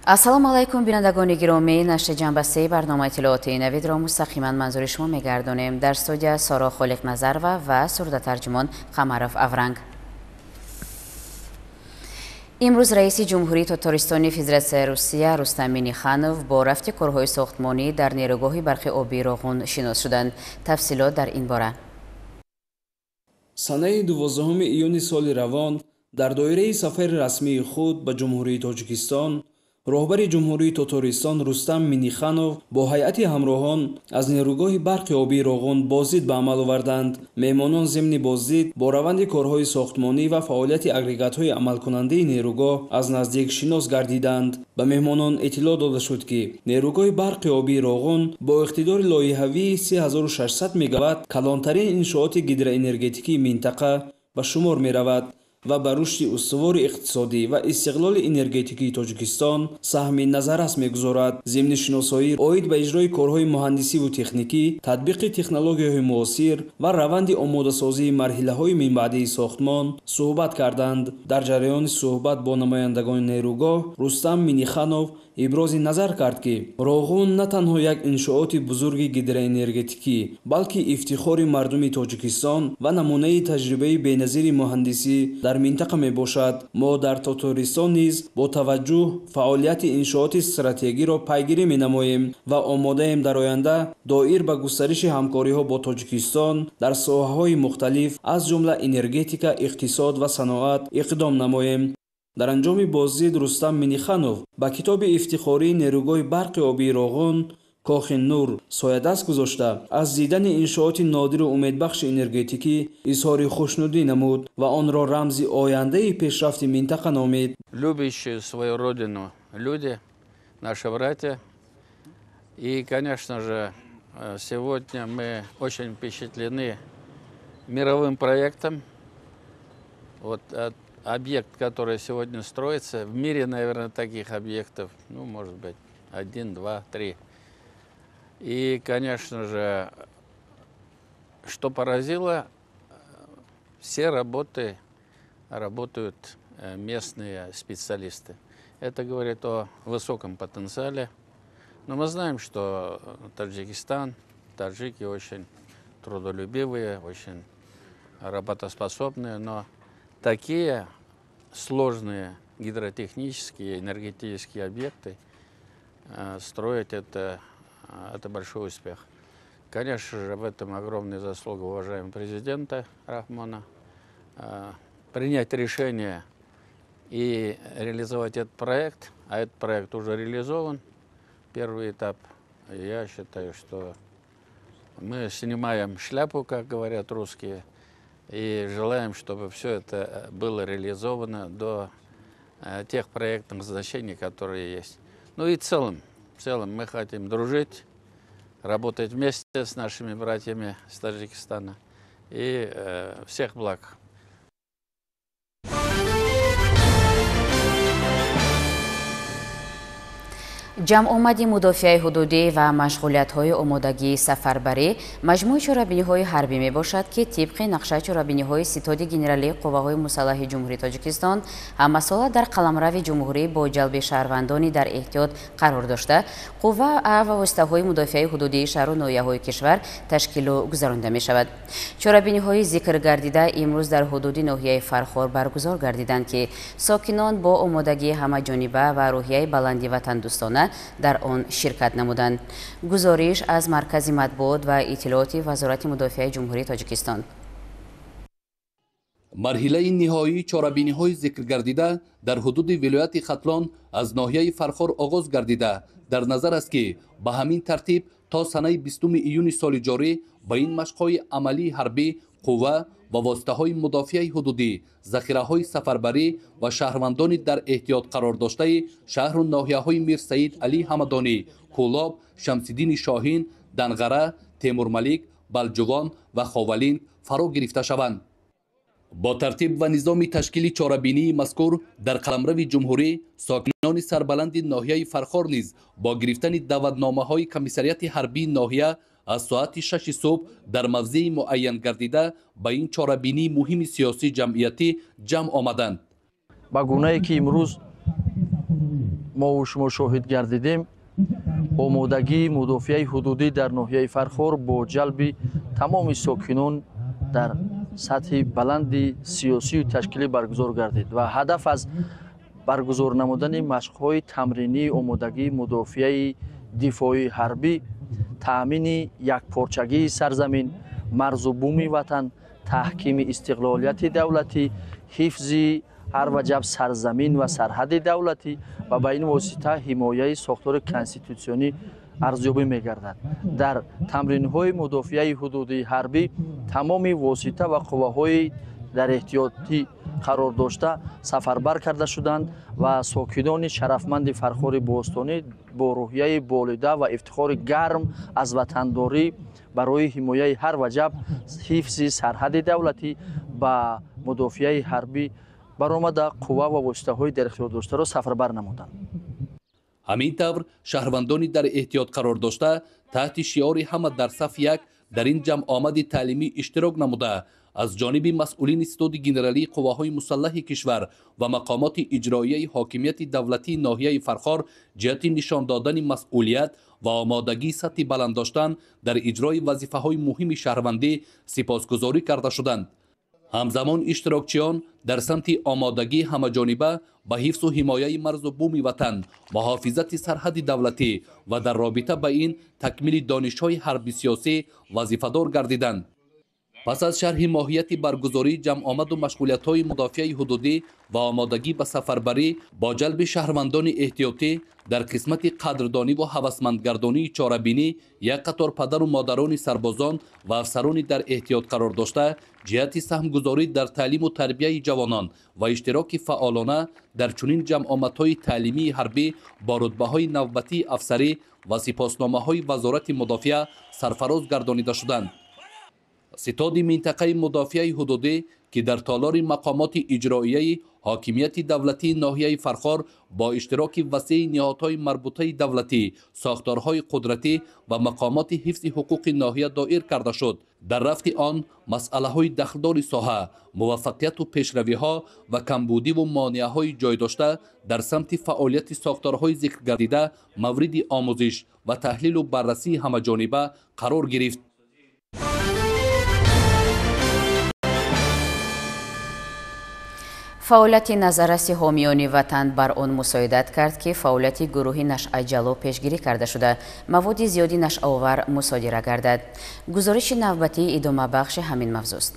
Ассалому алайкум, бинандагони гиромӣ. Нашри ҷанбастаи барномаи иттилоотии Навидро мустақиман манзури шумо мегардонем. Дар студия Соро Холиқназарова ва сурдатарҷумон Қамаров Авранг. Имрӯз раиси Ҷумҳурии Тотористони Федератсияи Русия Рустам Минниханов бо рафти корҳои сохтмонӣ дар нерӯгоҳи барқи обии Роғун шинос шуданд. Тафсилот дар ин бора. Санаи 12 июни соли равон дар доираи сафари расмии худ ба Ҷумҳурии Тоҷикистон роҳбари Ҷумҳурии Тотористон Рустам Минниханов бо ҳайати ҳамроҳон аз нерӯгоҳи барқи обии Роғун боздид ба амал оварданд. Меҳмонон зимни боздид бо раванди корҳои сохтмонӣ ва фаъолияти агрегатҳои амалкунандаи нерӯгоҳ аз наздик шинос гардиданд. Ба меҳмонон иттилоъ дода шуд, ки нерӯгоҳи барқи обии Роғун бо иқтидори лоиҳавии 3600 мегаватт калонтарин иншооти гидроэнергетикии минтақа ба шумор меравад ва ба рушди устувори иқтисодӣ ва истиқлоли энергетикии Тоҷикистон саҳми назаррас мегузорад. Зимни шиносоӣ оид ба иҷрои корҳои муҳандисиву техникӣ, татбиқи технологияҳои муосир ва раванди омодасозии марҳилаҳои минбаъдии сохтмон суҳбат карданд. Дар ҷараёни суҳбат бо намояндагони нерӯгоҳ Рустам Минниханов ибрози назар кард, ки Роғун на танҳо як иншооти бузурги гидроэнергетикӣ, балки ифтихори мардуми Тоҷикистон ва намунаи таҷрибаи беназири муҳандисӣ дар минтақа мебошад. Мо дар Тотористон низ бо таваҷҷӯҳ фаъолияти иншооти стратегиро пайгирӣ менамоем ва омодаем дар оянда доир ба густариши ҳамкориҳо бо Тоҷикистон дар соҳаҳои мухталиф, аз ҷумла энергетика, иқтисод ва саноат иқдом намоем. Дар анҷоми боздид Рустам Минниханов ба китоби ифтихории нерӯгоҳи барқи обии Роғун Кохи Нур соядаст гузошта, аз дидани иншооти нодиру умедбахши энергетикӣ изҳори хушнудӣ намуд ва онро рамзи ояндаи пешрафти минтақа номид. Любящие свою родину люди, наши братья. И, конечно же, сегодня мы очень впечатлены мировым проектом. Вот объект, который сегодня строится, в мире, наверное, таких объектов, ну, может быть, 1, 2, 3. И, конечно же, что поразило, все работы работают местные специалисты. Это говорит о высоком потенциале. Но мы знаем, что Таджикистан, таджики очень трудолюбивые, очень работоспособные, но такие сложные гидротехнические, энергетические объекты строить это большой успех. Конечно же, в этом огромная заслуга уважаемого президента Рахмона. Принять решение и реализовать этот проект, а этот проект уже реализован, первый этап, я считаю, что мы снимаем шляпу, как говорят русские, и желаем, чтобы все это было реализовано до тех проектных значений, которые есть. Ну и в целом мы хотим дружить, работать вместе с нашими братьями с Таджикистана и всех благ. Ҷамъомади мудофиаи ҳудудӣ ва машғулиятҳои омодагии сафарбарӣ маҷмӯи чорабиниҳои ҳарбӣ мебошад, ки тибқи нақшаи чорабиниҳои Ситоди генералии қувваҳои мусаллаҳи Ҷумҳурии Тоҷикистон ҳамасола дар қаламрави ҷумҳурӣ бо ҷалби шаҳрвандони дар эҳтиёт қарор дошта, қувва ва воситаҳои мудофиаи ҳудудии шаҳру ноҳияҳои кишвар ташкилу гузаронида мешавад. Чорабиниҳои зикр гардида имрӯз дар ҳудуди ноҳияи Фархор баргузор гардиданд, ки сокинон бо омодагии ҳамаҷониба ва рӯҳияи баланди ватандӯстона дар он ширкат намуданд. Гузориш аз Маркази матбуот ва иттилооти Вазорати мудофиаи Ҷумҳурии Тоҷикистон. Марҳилаи ниҳоии чорабиниҳои зикргардида дар ҳудуди вилояти Хатлон аз ноҳияи Фархор оғоз гардида, дар назар аст, ки ба ҳамин тартиб то санаи 20 июни соли ҷорӣ ба ин машқҳои амалии ҳарбӣ қувва ва воситаҳои мудофиаи ҳудудӣ, захираҳои сафарбарӣ ва шаҳрвандони дар эҳтиёт қарор доштаи шаҳру ноҳияҳои Мирсаид Алӣ Ҳамадонӣ, Кӯлоб, Шамсиддини Шоҳин, Данғара, Темурмалик, Балҷувон ва Ховалинг фаро гирифта шаванд. Бо тартиб ва низоми ташкили чорабинии мазкур дар қаламрави ҷумҳурӣ сокинони сарбаланди ноҳияи Фархор низ бо гирифтани даъватномаҳои комиссариати ҳарбии ноҳия аз соати 6 субҳ дар мавзеи муайян гардида ба ин чорабинии муҳими сиёсӣ ҷамъиятӣ ҷамъ омаданд. Ба гунае ки имрӯз Мову шумо шоҳид гардидем, омодагии мудофиаи ҳудудӣ дар ноҳияи Фархор бо ҷалби тамоми сокинон дар сатҳи баланди сиёсию ташкилӣ баргузор гардид ва ҳадаф аз баргузор намудани машқҳои тамринии омодагии мудофиаи дифоии ҳарбӣ таъмини якпорчагии сарзамин, марзу буми ватан, таҳкими истиқлолияти давлатӣ, ҳифзи ҳар ваҷаб сарзамин ва сарҳади давлатӣ ва ба ин восита ҳимояи сохтори конститутсионӣ арзёбӣ мегардад. Дар тамринҳои мудофиаи ҳудудии ҳарбӣ тамоми восита ва қувваҳои дар эҳтиётӣ қарор дошта сафарбар карда шуданд ва сокинони шарафманди Фархори бостонӣ бо рӯҳияи болида ва ифтихори гарм аз ватандорӣ барои ҳимояи ҳар ваҷаб ҳифзи сарҳади давлатӣ ба мудофиаи ҳарбӣ баромада қувва ва воситаҳои дар ихтиёр доштаро сафарбар намуданд. Ҳамин тавр шаҳрвандони дар эҳтиёт қарор дошта таҳти шиори «Ҳама дар саф як» дар ин ҷамъомади таълимӣ иштирок намуда, аз ҷониби масъулини Ситоди генералии қувваҳои мусаллаҳи кишвар ва мақомоти иҷроияи ҳокимияти давлатии ноҳияи Фархор ҷиҳати нишон додани масъулият ва омодагии сатҳи баланд доштан дар иҷрои вазифаҳои муҳими шаҳрвандӣ сипосгузорӣ карда шуданд. Ҳамзамон иштирокчиён дар самти омодагии ҳамаҷониба ба ҳифзу ҳимояи марзу буми ватан, муҳофизати сарҳади давлатӣ ва дар робита ба ин такмили донишҳои ҳарби-сиёсӣ вазифадор гардиданд. Пас аз шарҳи моҳияти баргузории ҷамъомаду машғулиятҳои мудофиаи ҳудудӣ ва омодагӣ ба сафарбарӣ бо ҷалби шаҳрвандони эҳтиётӣ дар қисмати қадрдониву ҳавасмандгардонии чорабинӣ як қатор падару модарони сарбозон ва афсарони дар эҳтиёт қарор дошта ҷиҳати саҳмгузорӣ дар таълиму тарбияи ҷавонон ва иштироки фаъолона дар чунин ҷамъомадҳои таълимии ҳарбӣ бо рутбаҳои навбатии афсарӣ ва сипосномаҳои Вазорати мудофиа сарфароз гардонида шуданд. Ситоди минтақаи мудофиаи ҳудудӣ, ки дар толори мақомоти иҷроияи ҳокимияти давлатии ноҳияи Фархор бо иштироки васеи ниҳодҳои марбутаи давлатӣ, сохторҳои қудратӣ ва мақомоти ҳифзи ҳуқуқи ноҳия доир карда шуд, дар рафти он масъалаҳои дахлдори соҳа, муваффақияту пешравиҳо ва камбудиву монеаҳои ҷойдошта дар самти фаъолияти сохторҳои зикргардида мавриди омӯзиш ва таҳлилу баррасии ҳамаҷониба қарор гирифт. Фаъолияти назарраси ҳомиёни ватан бар он мусоидат кард, ки фаъолияти гурӯҳи нашъаҷалло пешгирӣ карда шуда, маводи зиёди нашъаовар мусодира гардад. Гузориши навбатии идомабахши ҳамин мавзӯст.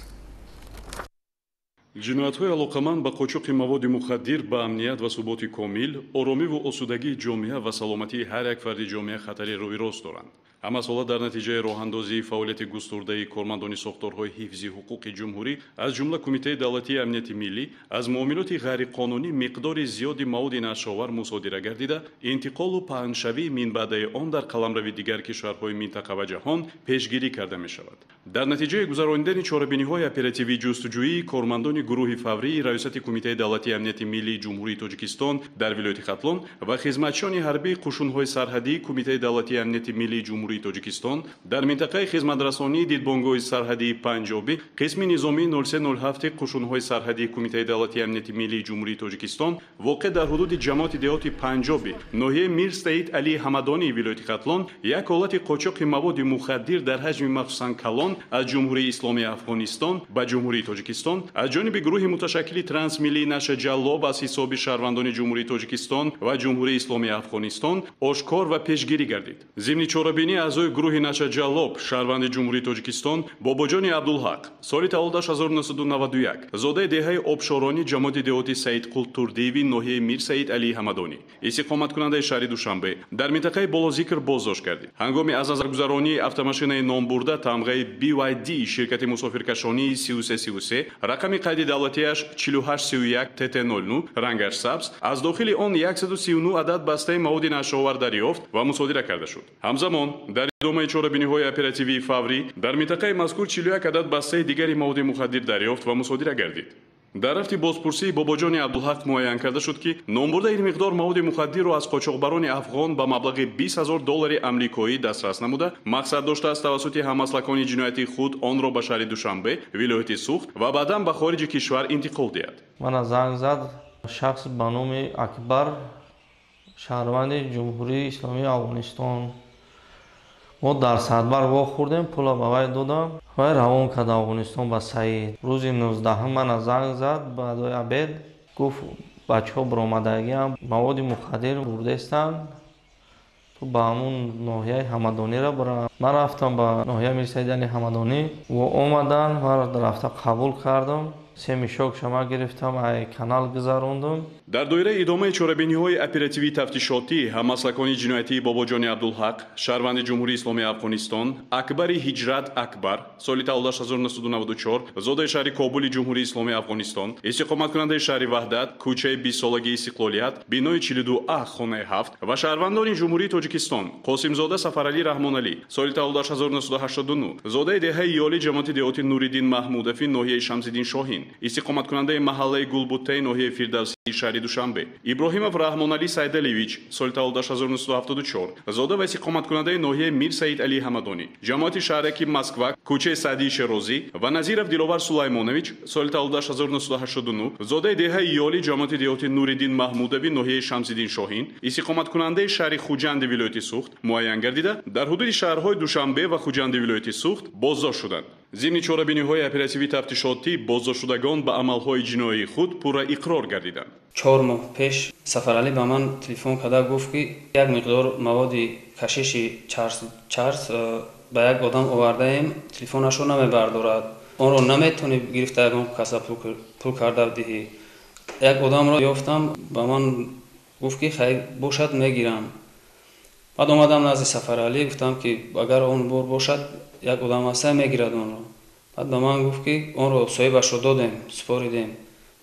Ҷиноятҳои алоқаманд ба қочоқи маводи мухаддир ба амният ва суботи комил, оромиву осудагии ҷомеа ва саломатии ҳар як фарди ҷомеа хатари рӯи рост доранд. Ҳамасола дар натиҷаи роҳандозии фаъолияти густурдаи кормандони сохторҳои ҳифзи ҳуқуқи ҷумҳурӣ, аз ҷумла Кумитаи давлатии амнияти миллӣ, аз муомилоти ғайриқонунӣ миқдори зиёди маводи нашъаовар мусодира гардида, интиқолу паҳншавии минбаъдаи он дар қаламрави дигар кишварҳои минтақа ва ҷаҳон пешгирӣ карда мешавад. Дар натиҷаи гузаронидани чорабиниҳои оперативии ҷустуҷӯии кормандони гурӯҳи фаврии Раёсати Кумитаи давлатии амнияти миллии Ҷумҳурии Тоҷикистон дар вилояти Хатлон ва хизматчиёни ҳарбии қушунҳои сарҳадии Кумитаи давлатии амнияти миллии Ҷумҳурии Тоҷикистон дар минтақаи хизматрасонии дидбонгоҳи сарҳадии Панҷобӣ қисми низомии 0307 қушунҳои сарҳадии Кумитаи давлатии амнияти миллии Ҷумҳурии Тоҷикистон воқеъ дар ҳудуди ҷамоати деҳоти Панҷобӣ, ноҳияи Мир Саид Алии Ҳамадонии вилояти Хатлон як ҳолати қочоқи маводи мухаддир дар ҳаҷми махсусан калон аз Ҷумҳурии Исломии Афғонистон ба Ҷумҳурии Тоҷикистон аз ҷониби гурӯҳи муташаккили трансмиллии нашъаҷаллоб аз ҳисоби шаҳрвандони Ҷумҳурии Тоҷикистон ва Ҷумҳурии Исломии Афғонистон ошкор ва пешгирӣ гардид. Зимни чорабинӣ аъзои гурӯҳи нашъаҷаллоб шаҳрванди Ҷумҳурии Тоҷикистон Бобоҷони Абдулҳақ, соли таваллудаш 1991, зодаи деҳаи Обшорони ҷамоати деҳоти Саидқул Турдиеви ноҳияи Мир Саид Алии Ҳамадонӣ, истиқоматкунандаи шаҳри Душанбе, дар минтақаи болозикр боздошт гардид. Ҳангоми аз назаргузаронии автомашинаи номбурда тамғаи BYD ширкати мусофиркашонии 3333, рақами қайди давлатиаш 4831 TT09, рангаш сабз, аз дохили он 139 адад бастаи маводи нашъаовар дарёфт ва мусодира карда шуд. Ҳамзамон дар идомаи чорабиниҳои оперативии фаврӣ дар минтақаи мазкур 41 адад бастаи дигари маводи мухаддир дарёфт ва мусодира гардид. Дар рафти бозпурсии Бобоҷони Абдулҳақ муайян карда шуд, ки номбурда ин миқдор маводи мухаддирро аз қочоқбарони афғон ба маблағи 20 000 доллари амрикоӣ дастрас намуда, мақсад доштааст тавассути ҳамаслакони ҷиноятии худ онро ба шаҳри Душанбе, вилояти Суғд ва баъдан ба хориҷи кишвар интиқол диҳад. Мана занг зад шахс ба номи Акбар, Шаҳрванди Ҷумҳурии Исломии Афғонистон. Мо дар Садбар вохӯрдем, пула ба вай додам, вай равон кард Афғонистон ба Саид. Рӯзи 19 мана занг зад баъдои обед, гуфт бачаҳо баромадагиам, маводи мухаддир бурдестанд, ту ба ҳамун ноҳияи Ҳамадониро бира. Ман рафтам ба ноҳияи Мирсаид Али Ҳамадонӣ, во омадан, ман рафта қабул кардам. Се мишок шама гирифтам, ай канал гузарондум. Дар доираи идомаи чорабиниҳои оперативии тафтишотӣ ҳаммаслакони ҷиноятии Бобоҷони Абдулҳақ, шаҳрванди Ҷумҳурии Исломии Афғонистон, Акбари Ҳиҷрат Акбар, соли таваллудаш 1994, зодаи шаҳри Кобули Ҷумҳурии Исломии Афғонистон, истиқоматкунандаи шаҳри Ваҳдат, кӯчаи 20-солагии Истиқлолият, бинои 42А, хонаи 7 ва шаҳрвандони Ҷумҳурии Тоҷикистон Қосимзода Сафаралӣ Раҳмоналӣ, соли таваллудаш 1989, зодаи деҳаи Ёли ҷамоати деҳоти Нуриддин Маҳмудови ноҳияи Шамсиддин Шоҳин, истиқоматкунандаи маҳаллаи Гулбуттаи ноҳияи Фирдавсии шаҳри Душанбе, Иброҳимов Раҳмоналӣ Сайдалевич, соли таваллудаш 1974, зода ва истиқоматкунандаи ноҳияи Мир Саид Алӣ Ҳамадонӣ, ҷамоати шаҳраки Москва, кӯчаи Саъдии Шерозӣ ва Назиров Диловар Сулаймонович, соли таваллудаш 1989, зодаи деҳаи Ёли ҷамоати деҳоти Нуриддин Маҳмудови ноҳияи Шамсиддин Шоҳин, истиқоматкунандаи шаҳри Хуҷанди вилояти Суғд муайян гардида, дар ҳудуди шаҳрҳои Душанбе ва Хуҷанди вилояти Суғд боздошт шуданд. Зимни чорабиниҳои оперативии тафтишотӣ боздоштшудагон ба амалҳои ҷиноии худ пурра иқрор гардиданд. 4 моҳ пеш Сафаралӣ ба ман телефон карда гуфт, ки як миқдор маводи кашиши чарс ба як одам овардаем, телефонашро намебардорад, онро наметавонӣ гирифта ягон каса пул карда диҳӣ. Як одамро ёфтам, ба ман гуфт, ки хайр бошад, мегирам. Баъд омадам назди Сафаралӣ, гуфтам, ки агар он бор бошад, як одам ҳаста мегирад онро. Баъд ба ман гуфт, ки онро соҳибашро додем, супоридем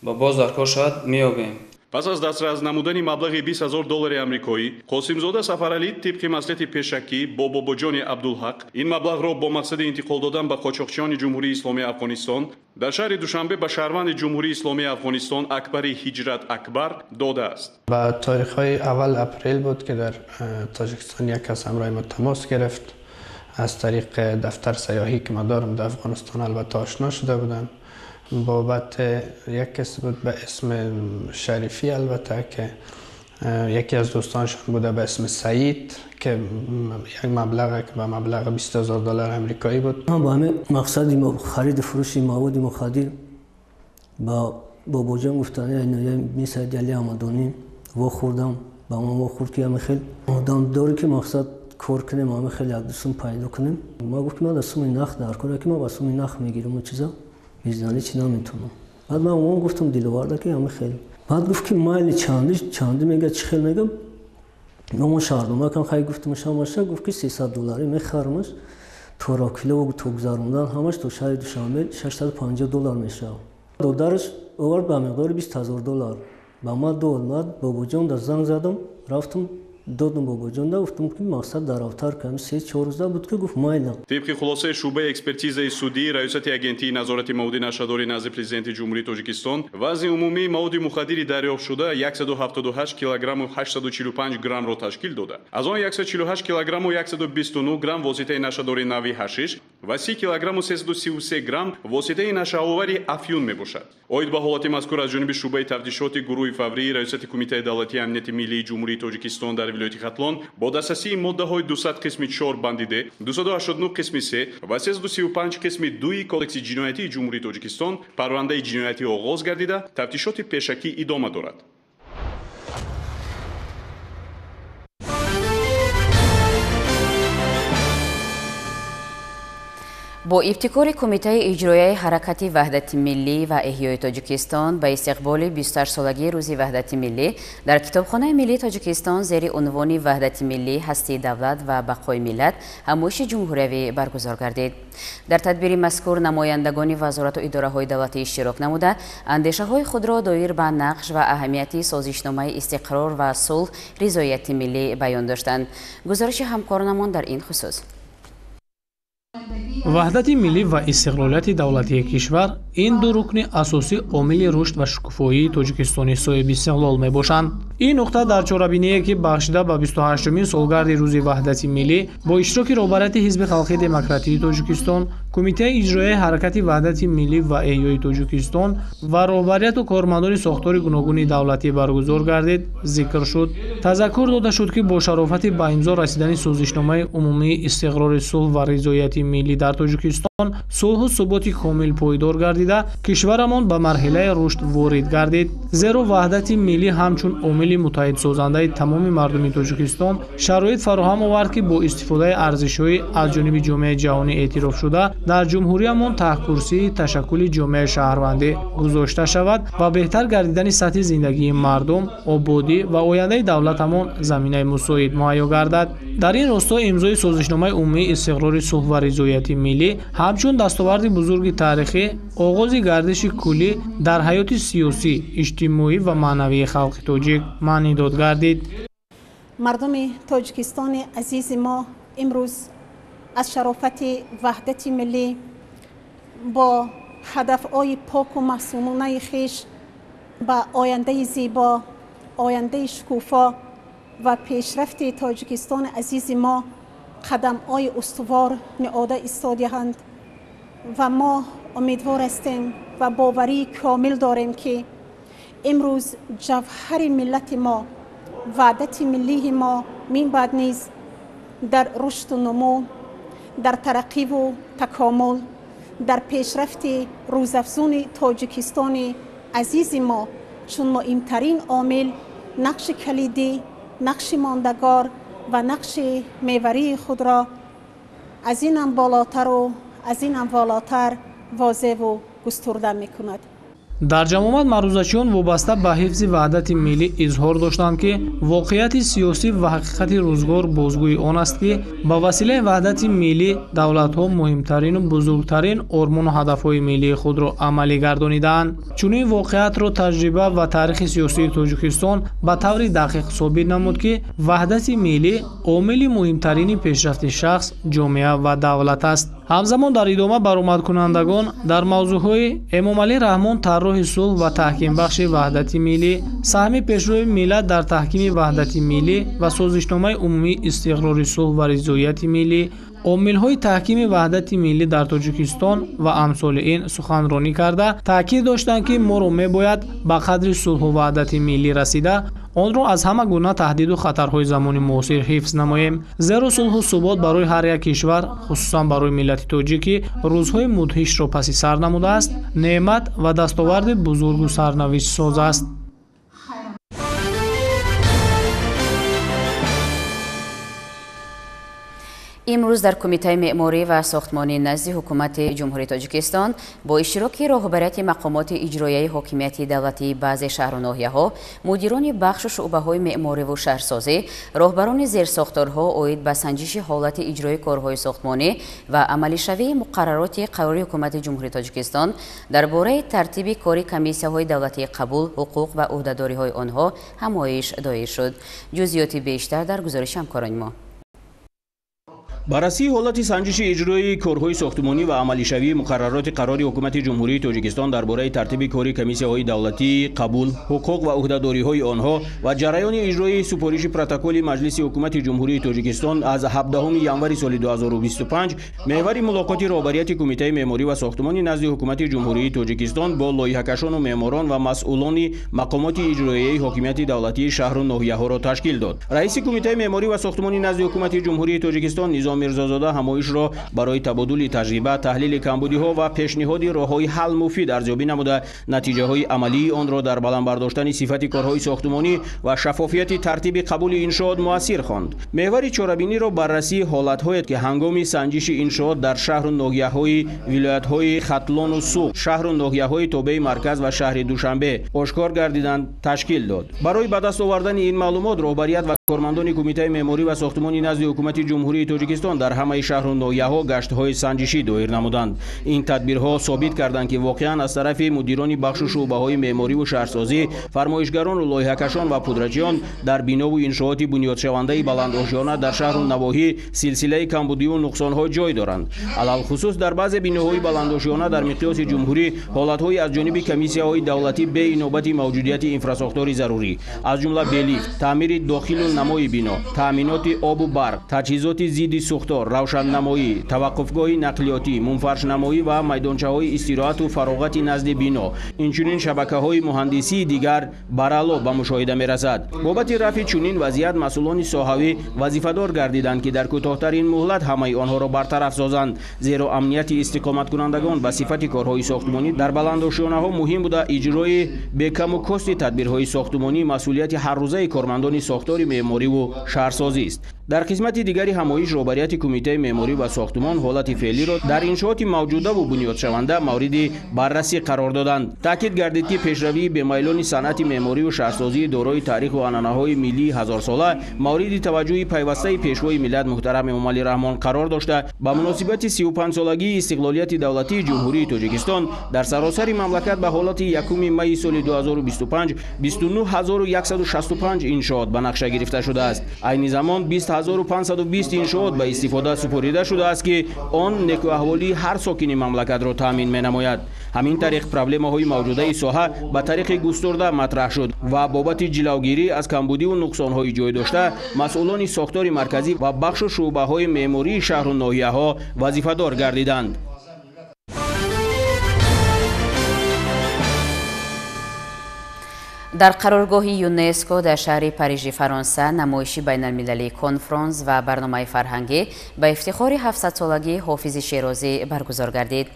ва боз дар кор шавад меёбем. Пас аз дастрас намудани маблағи 20 000 доллари амрикоӣ, Қосимзода Сафаралӣ тибқи маслиҳати пешакӣ бо Бобоҷони Абдулҳақ ин маблағро бо мақсади интиқол додан ба қочоқчиёни Ҷумҳурии Исломии Афғонистон дар шаҳри Душанбе ба шаҳрванди Ҷумҳурии Исломии Афғонистон Акбари Ҳиҷрат Акбар додааст. Ба таърихҳои аввал апрел буд, ки дар Тоҷикистон як кас ҳамроҳи мо тамос гирифт. Аз тариқи дафтар сайёҳӣ, ки ма дорам дар Афғонистон, албатта ошно шуда будам. بابت یک کسی بود به اسم شریفی، البته که یکی از دوستانشان بوده به اسم سعید، که یک مبلغ که به مبلغ 20,000 دلار امریکایی بود. با همه مقصد خرید فروش مواد مخدر با باباجان گفتن میرسید علی همدانی واخوردم، با ما واخورد که همه خیلی آدم داره که مقصد کار کنیم، همه خیلی یک دوستم پیدا کنیم. ما گفتم ما دستم نخ در کار که ما با سوم نخ میگیریم و چیزا میزنی چی نمیتونم. بعد من اون گفتم دلوارده که همه خیلی. بعد گفت که مایل چندی میگه چی خیلی میگم. ما شهرنامه کم خیلی گفتم شما گفت که 300 دلاری میخرمش تو راکیلو و تو گذروندن همش تو شهر دوشنبه 650 دلار میشه. دادرش آورد به مقدار 20,000 دلار. به ما داد. من بابا جان در زنگ زدم، رفتم додам бобоҷон да гуфтам, ки мақсад дар автар кам 3-4 рӯза буд, ки гуфт майла. Тибқи хулосаи шӯъбаи экспертизаи судӣ Раёсати агентии назорати маводи нашъадорӣ назди Президенти Ҷумҳурии Тоҷикистон вазни умумии маводи мухаддири дарёфтшуда 178 килограмму 845 граммро ташкил дода. Аз он 148 килограмму 129 грамм воситаи нашъадори нави ҳашиш ва 30 килограмму 333 грамм воситаи нашъаовари афюн мебошад. Оид ба ҳолати мазкур аз ҷониби шӯъбаи тафтишоти гурӯҳи фаврии Раёсати Кумитаи давлатии амнияти миллии Ҷумҳурии Тоҷикистон дар вилояти Хатлон бо дастрасии моддаҳои 200 қисми 4 банди Д, 289 қисми 3 ва 335 қисми 2 Кодекси ҷиноятии Ҷумҳурии Тоҷикистон парвандаи ҷиноятӣ оғоз гардида, тафтишоти пешакӣ идома дорад. Бо ибтикори Кумитаи иҷроияи ҳаракати Ваҳдати миллӣ ва эҳёи Тоҷикистон ба истиқболи 28-солагии Рӯзи Ваҳдати миллӣ дар Китобхонаи миллии Тоҷикистон зери унвони Ваҳдати миллӣ, ҳастии давлат ва бақои миллат ҳамоиши ҷумҳуриявӣ баргузор гардид. Дар тадбири мазкур намояндагони вазорату идораҳои давлатӣ иштирок намуда, андешаҳои худро доир ба нақш ва аҳамияти созишномаи истиқрор ва сулҳ, ризоияти миллӣ баён доштанд. Гузориши ҳамкоронамон дар ин хусус. Ваҳдати миллӣ ва истиқлолияти давлатии кишвар ин ду рукни асосии омили рушд ва шукуфоии Тоҷикистони соҳиби истиқлол мебошанд. Ин нуқта дар чорабиние, ки бахшида ба 28-умин солгарди Рӯзи Ваҳдати Миллӣ бо иштироки роҳбарияти Ҳизби Халқии Демократии Тоҷикистон, Кумитаи иҷроияи Ҳаракати Ваҳдати Миллӣ ва Эҳёи Тоҷикистон ва роҳбарияту кормандони сохтори гуногуни давлатӣ баргузор гардид, зикр шуд. Тазаккур дода шуд, ки бо шарофати ба имзо расидани Созишномаи умумии истиқрори сулҳ ва ризояти миллӣ дар Тоҷикистон сулҳу суботи комил пойдор гардида, кишварамон ба марҳилаи рушд ворид гардид. Зеро ваҳдати миллӣ ҳамчун омили муттаҳидсозандаи тамоми мардуми Тоҷикистон шароит фароҳам овард, ки бо истифодаи арзишҳои аз ҷониби ҷомеаи ҷаҳонӣ эътирофшуда дар ҷумҳуриямон таҳкурсии ташаккули ҷомеаи шаҳрвандӣ гузошта шавад ва беҳтар гардидани сатҳи зиндагии мардум, ободӣ ва ояндаи давлатамон заминаи мусоид муҳайё гардад. Дар ин росто имзои Созишномаи умумии истиқрори сулҳ ва ризояти миллӣ ҳамчун дастоварди бузурги таърихӣ, оғози гардиши куллӣ дар ҳаёти сиёсӣ, иҷтимоӣ ва маънавии халқи тоҷик маънидод гардид. Мардуми Тоҷикистони азизи мо имрӯз аз шарофати ваҳдати миллӣ бо ҳадафҳои поку маъсумонаи хеш ба ояндаи зебо, ояндаи шукуфо ва пешрафти Тоҷикистони азизи мо қадамҳои устувор ниҳода истодаанд ва мо умедвор ҳастем ва боварии комил дорем, ки имрӯз ҷавҳари миллати мо, ваҳдати миллии мо минбаъд низ дар рушду нумӯ, дар тараққиву такомул, дар пешрафти рӯзафзуни Тоҷикистони азизи мо чун муҳимтарин омил нақши калидӣ, нақши мондагор ва нақши меварии худро аз инам болотару аз инам волотар возеҳву густурда мекунад. Дар ҷамъомад маърузачиён вобаста ба ҳифзи ваҳдати миллӣ изҳор доштанд, ки воқеияти сиёсӣ ва ҳақиқати рӯзгор бозгӯи он аст, ки ба василаи ваҳдати миллӣ давлатҳо муҳимтарину бузургтарин ормону ҳадафҳои миллии худро амалӣ гардонидаанд. Чунин воқеиятро таҷриба ва таърихи сиёсии Тоҷикистон ба таври дақиқ собит намуд, ки ваҳдати миллӣ омили муҳимтарини пешрафти шахс, ҷомеа ва давлат аст. Ҳамзамон дар идома баромадкунандагон дар мавзӯъҳои Эмомалӣ Раҳмон тарроҳи сулҳ ва таҳкимбахши ваҳдати миллӣ, саҳми пешрои миллат дар таҳкими ваҳдати миллӣ ва Созишномаи умумии истиқрори сулҳ ва ризояти миллӣ, омилҳои таҳкими ваҳдати миллӣ дар Тоҷикистон ва амсоли ин суханронӣ карда, таъкид доштанд, ки моро мебояд ба қадри сулҳу ваҳдати миллӣ расида, онро аз ҳама гуна таҳдиду хатарҳои замони муосир ҳифз намоем. Зеро сулҳу субот барои ҳар як кишвар, хусусан барои миллати тоҷик, ки рӯзҳои мудҳишро паси сар намудааст, неъмат ва дастоварди бузургу сарнавиштсоз аст. Имрӯз дар Кумитаи меъморӣ ва сохтмонӣ назди Ҳукумати Ҷумҳурии Тоҷикистон бо иштироки роҳбарияти мақомоти иҷроияи ҳокимияти давлатии баъзе шаҳру ноҳияҳо, мудирони бахшу шӯъбаҳои меъмориву шаҳрсозӣ, роҳбарони зерсохторҳо оид ба санҷиши ҳолати иҷрои корҳои сохтмонӣ ва амалишавии муқаррароти қарори Ҳукумати Ҷумҳурии Тоҷикистон дар бораи тартиби кори комиссияҳои давлатии қабул, ҳуқуқ ва ӯҳдадориҳои онҳо ҳамоиш доир шуд. Ҷузъиёти бештар дар гузориши ҳамкорони мо. Баррасии ҳолати санҷиши иҷрои корҳои сохтмонӣ ва амалишавии муқаррароти қарори Ҳукумати Ҷумҳурии Тоҷикистон дар бораи тартиби кори комиссияҳои давлатии қабул, ҳуқуқ ва ӯҳдадориҳои онҳо ва ҷараёни иҷрои супориши протоколи Маҷлиси Ҳукумати Ҷумҳурии Тоҷикистон аз 17 январи соли 2025 меҳвари мулоқоти роҳбарияти Кумитаи меъморӣ ва сохтмонӣ назди Ҳукумати Ҷумҳурии Тоҷикистон бо лоиҳакашону меъморон ва масъулони мақомоти иҷроияи ҳокимияти давлатии шаҳру ноҳияҳоро ташкил дод. Раиси Кумитаи меъморӣ ва сохтмонӣ назди Ҳукумати Ҷумҳурии Тоҷикистон Низом Мирзозода ҳамоишро барои табодули таҷриба, таҳлили камбудиҳо ва пешниҳоди роҳҳои ҳал муфид арзёбӣ намуда, натиҷаҳои амалии онро дар баланд бардоштани сифати корҳои сохтмонӣ ва шаффофияти тартиби қабули иншоот муассир хонд. Меҳвари чорабиниро баррасии ҳолатҳое, ки ҳангоми санҷиши иншоот дар шаҳру ноҳияҳои вилоятҳои Хатлону Суғд, шаҳру ноҳияҳои тобеи марказ ва шаҳри Душанбе ошкор гардиданд, ташкил дод. Барои ба даст овардани ин маълумот роҳбарият ва кормандони Кумитаи меъморӣ ва сохтмонӣ назди Ҳукумати Ҷумҳурии Тоҷикистон Тотористон дар ҳамаи шаҳру ноҳияҳо гаштҳои санҷишӣ доир намуданд. Ин тадбирҳо собит карданд, ки воқеан аз тарафи мудирони бахшу шӯъбаҳои меъмориву шаҳрсозӣ, фармоишгарону лоиҳакашон ва пудрачиён дар бинову иншооти бунёдшавандаи баландошёна дар шаҳру навоҳӣ силсилаи камбудиву нуқсонҳо ҷой доранд. Алалхусус дар баъзе биноҳои баландошёна дар миқёси ҷумҳурӣ ҳолатҳои аз ҷониби комиссияҳои давлатӣ беинобати мавҷудияти инфрасохтори зарурӣ, аз ҷумла белифт, таъмири дохилу намои бино, таъминоти обу барқ, таҷҳизоти зидди сӯхтор, равшаннамоӣ, таваққуфгоҳи нақлиётӣ, мунфаршнамоӣ ва майдончаҳои истироҳату фароғати назди бино, инчунин шабакаҳои муҳандисии дигар барало ба мушоҳида мерасад. Бобати рафъи чунин вазъият масъулони соҳавӣ вазифадор гардиданд, ки дар кӯтоҳтарин муҳлат ҳамаи онҳоро бартараф созанд, зеро амнияти истиқоматкунандагон ба сифати корҳои сохтмонӣ дар баландошёнаҳо муҳим буда, иҷрои бекаму кости тадбирҳои сохтмонӣ масъулияти ҳаррӯзаи кормандони сохтори меъмориву шаҳрсозист. Дар қисмати дигари ҳамоиш роҳбарияти кумитаи меъморӣ ва сохтмон ҳолати феълиро дар иншооти мавҷудаву бунёдшаванда мавриди баррасӣ қарор доданд. Таъкид гардид, ки пешравии бемайлони санъати меъмориву шаҳрсозии дорои таъриху анъанаҳои миллии ҳазорсола мавриди таваҷҷӯҳи пайвастаи пешвои миллат муҳтарам Эмомалӣ Раҳмон қарор дошта, ба муносибати 35-солагии истиқлолияти давлатии Ҷумҳурии Тоҷикистон дар саросари мамлакат ба ҳолати 1 майи соли 2025 29165 иншоот ба нақша гирифта шудааст. Айни замон 20520 иншоот ба истифода супорида шудааст, ки он некӯаҳволии ҳар сокини мамлакатро таъмин менамояд. Ҳамин тариқ проблемаҳои мавҷудаи соҳа ба тариқи густурда матраҳ шуд ва бобати ҷилавгирӣ аз камбудиву нуқсонҳои ҷой дошта масъулони сохтори марказӣ ва бахшу шӯъбаҳои меъмории шаҳру ноҳияҳо вазифадор гардиданд. Дар қароргоҳи ЮНЕСКО дар шаҳри Парижи Фаронса намоиши байналмилалии конфронс ва барномаи фарҳангӣ ба ифтихори 700-солагии Ҳофизи Шерозӣ баргузор гардид.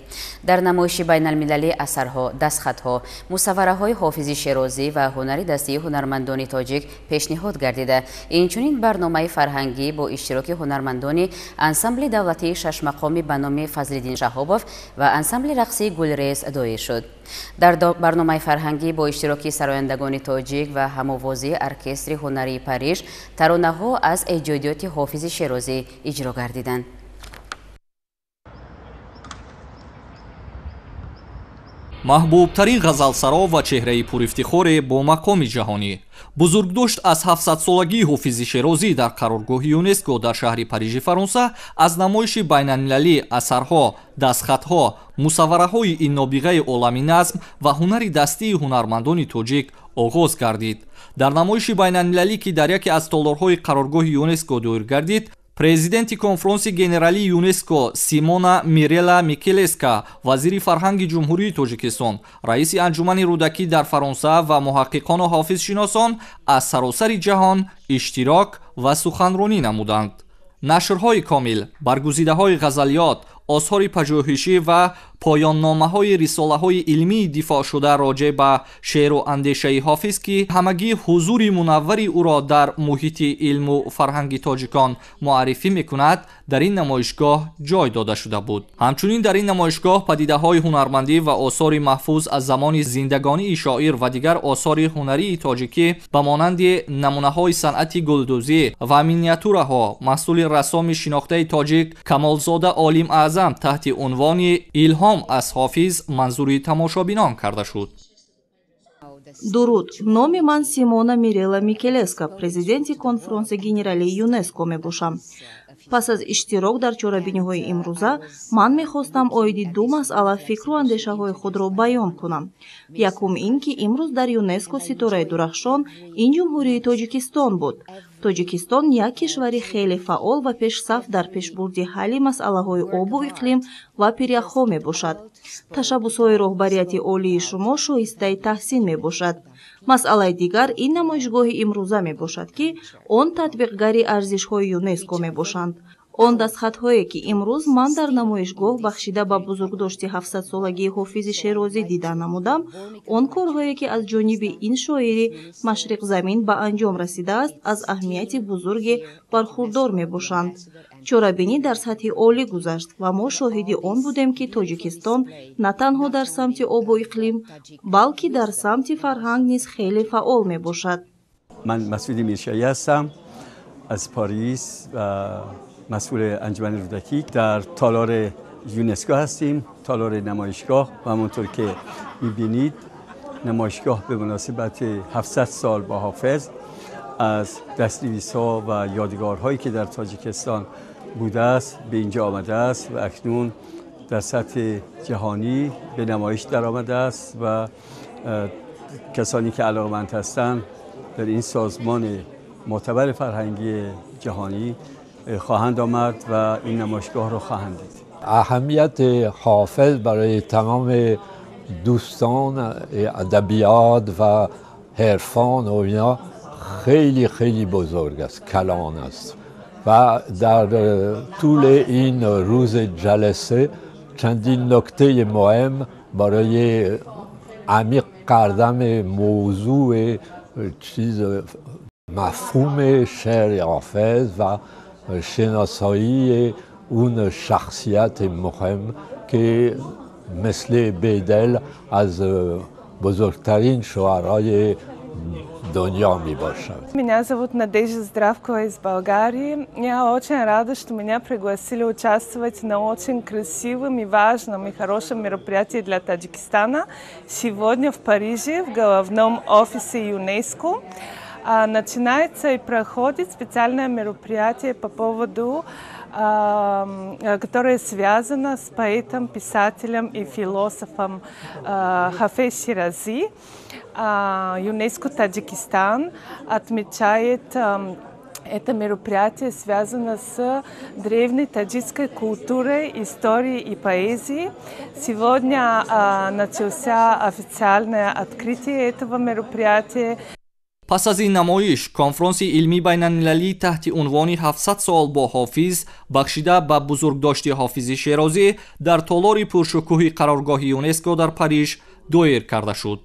Дар намоиши байналмилалӣ асарҳо, дастхатҳо, мусаввараҳои Ҳофизи Шерозӣ ва ҳунари дастии ҳунармандони тоҷик пешниҳод гардида. Инчунин барномаи фарҳангӣ бо иштироки ҳунармандони ансамбли давлатии шашмақоми ба номи Фазлиддин Шаҳобов ва ансамбли рақсии Гулрез доир шуд. Дар барномаи фарҳангӣ бо иштироки сарояндагони тоҷик ва ҳамовозии оркестри ҳунарии Париж таронаҳо аз эҷодиёти Ҳофизи Шерозӣ иҷро гардиданд. Маҳбубтарин ғазалсаро ва чеҳраи пурифтихоре бо мақоми ҷаҳонӣ. Бузургдошт аз 700-солагии Ҳофизи Шерозӣ дар қароргоҳи ЮНЕСКО дар шаҳри Парижи Фаронса аз намоиши байналмилалӣ асарҳо, дастхатҳо, мусаввараҳои ин нобиғаи олами назм ва ҳунари дастии ҳунармандони тоҷик оғоз гардид. Дар намоиши байналмилалӣ, ки дар яке аз толорҳои қароргоҳи ЮНЕСКО доир гардид, президенти конфронси генералии ЮНЕСКО Симона Мирела Микелеска, вазири фарҳанги Ҷумҳурии Тоҷикистон, раиси анҷумани Рӯдакӣ дар Фаронса ва муҳаққиқону ҳофизшиносон аз саросари ҷаҳон иштирок ва суханронӣ намуданд. Нашрҳои комил, баргузидаҳои ғазалиёт, осори пажӯҳишӣ ва поённомаҳои рисолаҳои илмии дифоъшуда роҷеъ ба шеъру андешаи ҳофиз, ки ҳамагӣ ҳузури мунаввари ӯро дар муҳити илму фарҳанги тоҷикон муаррифӣ мекунад, дар ин намоишгоҳ ҷой дода шуда буд. Ҳамчунин дар ин намоишгоҳ падидаҳои ҳунармандӣ ва осори маҳфуз аз замони зиндагонии шоир ва дигар осори ҳунарии тоҷикӣ ба монанди намунаҳои санъати гулдӯзӣ ва миниатюраҳо маҳсули рассоми шинохтаи тоҷик Камолзода Олим Аъзам таҳти унвони «Илҳом аз ҳофиз» манзури тамошобинон карда шуд. Дуруд, номи ман Симона Мирела Микелеска, президенти конфронси генералии ЮНЕСКО мебошам. Пас аз иштирок дар чорабиниҳои имрӯза ман мехостам оиди ду масъала фикру андешаҳои худро баён кунам. Якум ин ки имрӯз дар ЮНЕСКО ситораи дурахшон ин Ҷумҳурии Тоҷикистон буд. Тоҷикистон як кишвари хеле фаъол ва пешсаф дар пешбурди ҳалли масъалаҳои обу иқлим ва пиряхҳо мебошад. Ташаббусҳои роҳбарияти олии шумо шоистаи таҳсин мебошад. Масъалаи дигар ин намоишгоҳи имрӯза мебошад, ки он татбиқгари арзишҳои ЮНЕСКО мебошанд. Он дастхатҳое, ки имрӯз ман дар намоишгоҳ бахшида ба бузургдошти 700-солагии Ҳофизи Шерозӣ дида намудам, он корҳое, ки аз ҷониби ин шоири машриқзамин ба анҷом расидааст, аз аҳамияти бузурге бархурдор мебошанд. Чорабинӣ дар сатҳи олӣ гузашт ва мо шоҳиди он будем, ки Тоҷикистон на танҳо дар самти обу иқлим, балки дар самти фарҳанг низ хеле фаъол мебошад. Ман Масуди Миршоӣ ҳастам аз Париж ва مسئول انجمن رودکی، در تالار یونسکو هستیم، تالار نمایشگاه، و همونطور که میبینید نمایشگاه به مناسبت 700 سال با حافظ از دستنویس‌ها و یادگارهایی که در تاجیکستان بوده است به اینجا آمده است و اکنون در سطح جهانی به نمایش در آمده است و کسانی که علاقمند هستند در این سازمان معتبر فرهنگی جهانی خواهند آمد و این نمایشگاه را خواهند دید. اهمیت حافظ برای تمام دوستان ادبیات و عرفان و اینا خیلی خیلی بزرگ است، کلان است و در طول این روز جلسه چندین نکته مهم برای عمیق کردن موضوع چیز مفهوم شعر حافظ و شناسایی اون شخصیت مهم که مثل بیدل از بزرگترین شعرهای دنیا می باشد. Меня зовут Надежда Здравкова из Болгарии. Я очень рада, что меня пригласили участвовать на очень красивом и важном и хорошем мероприятии для Таджикистана. Сегодня в Париже, в головном офисе ЮНЕСКО, начинается и проходит специальное мероприятие по поводу, которое связано с поэтом, писателем и философом Хафез Ширази. ЮНЕСКО Таджикистан отмечает это мероприятие, связано с древней таджикской культурой, историей и поэзией. Сегодня начался официальное открытие этого мероприятия. Пас аз ин намоиш конфронси илмии байналмилалӣ таҳти унвони 700 сол бо ҳофиз бахшида ба бузургдошти Ҳофизи Шерозӣ дар толори пуршукӯҳи қароргоҳи ЮНЕСКО дар Париж доир карда шуд.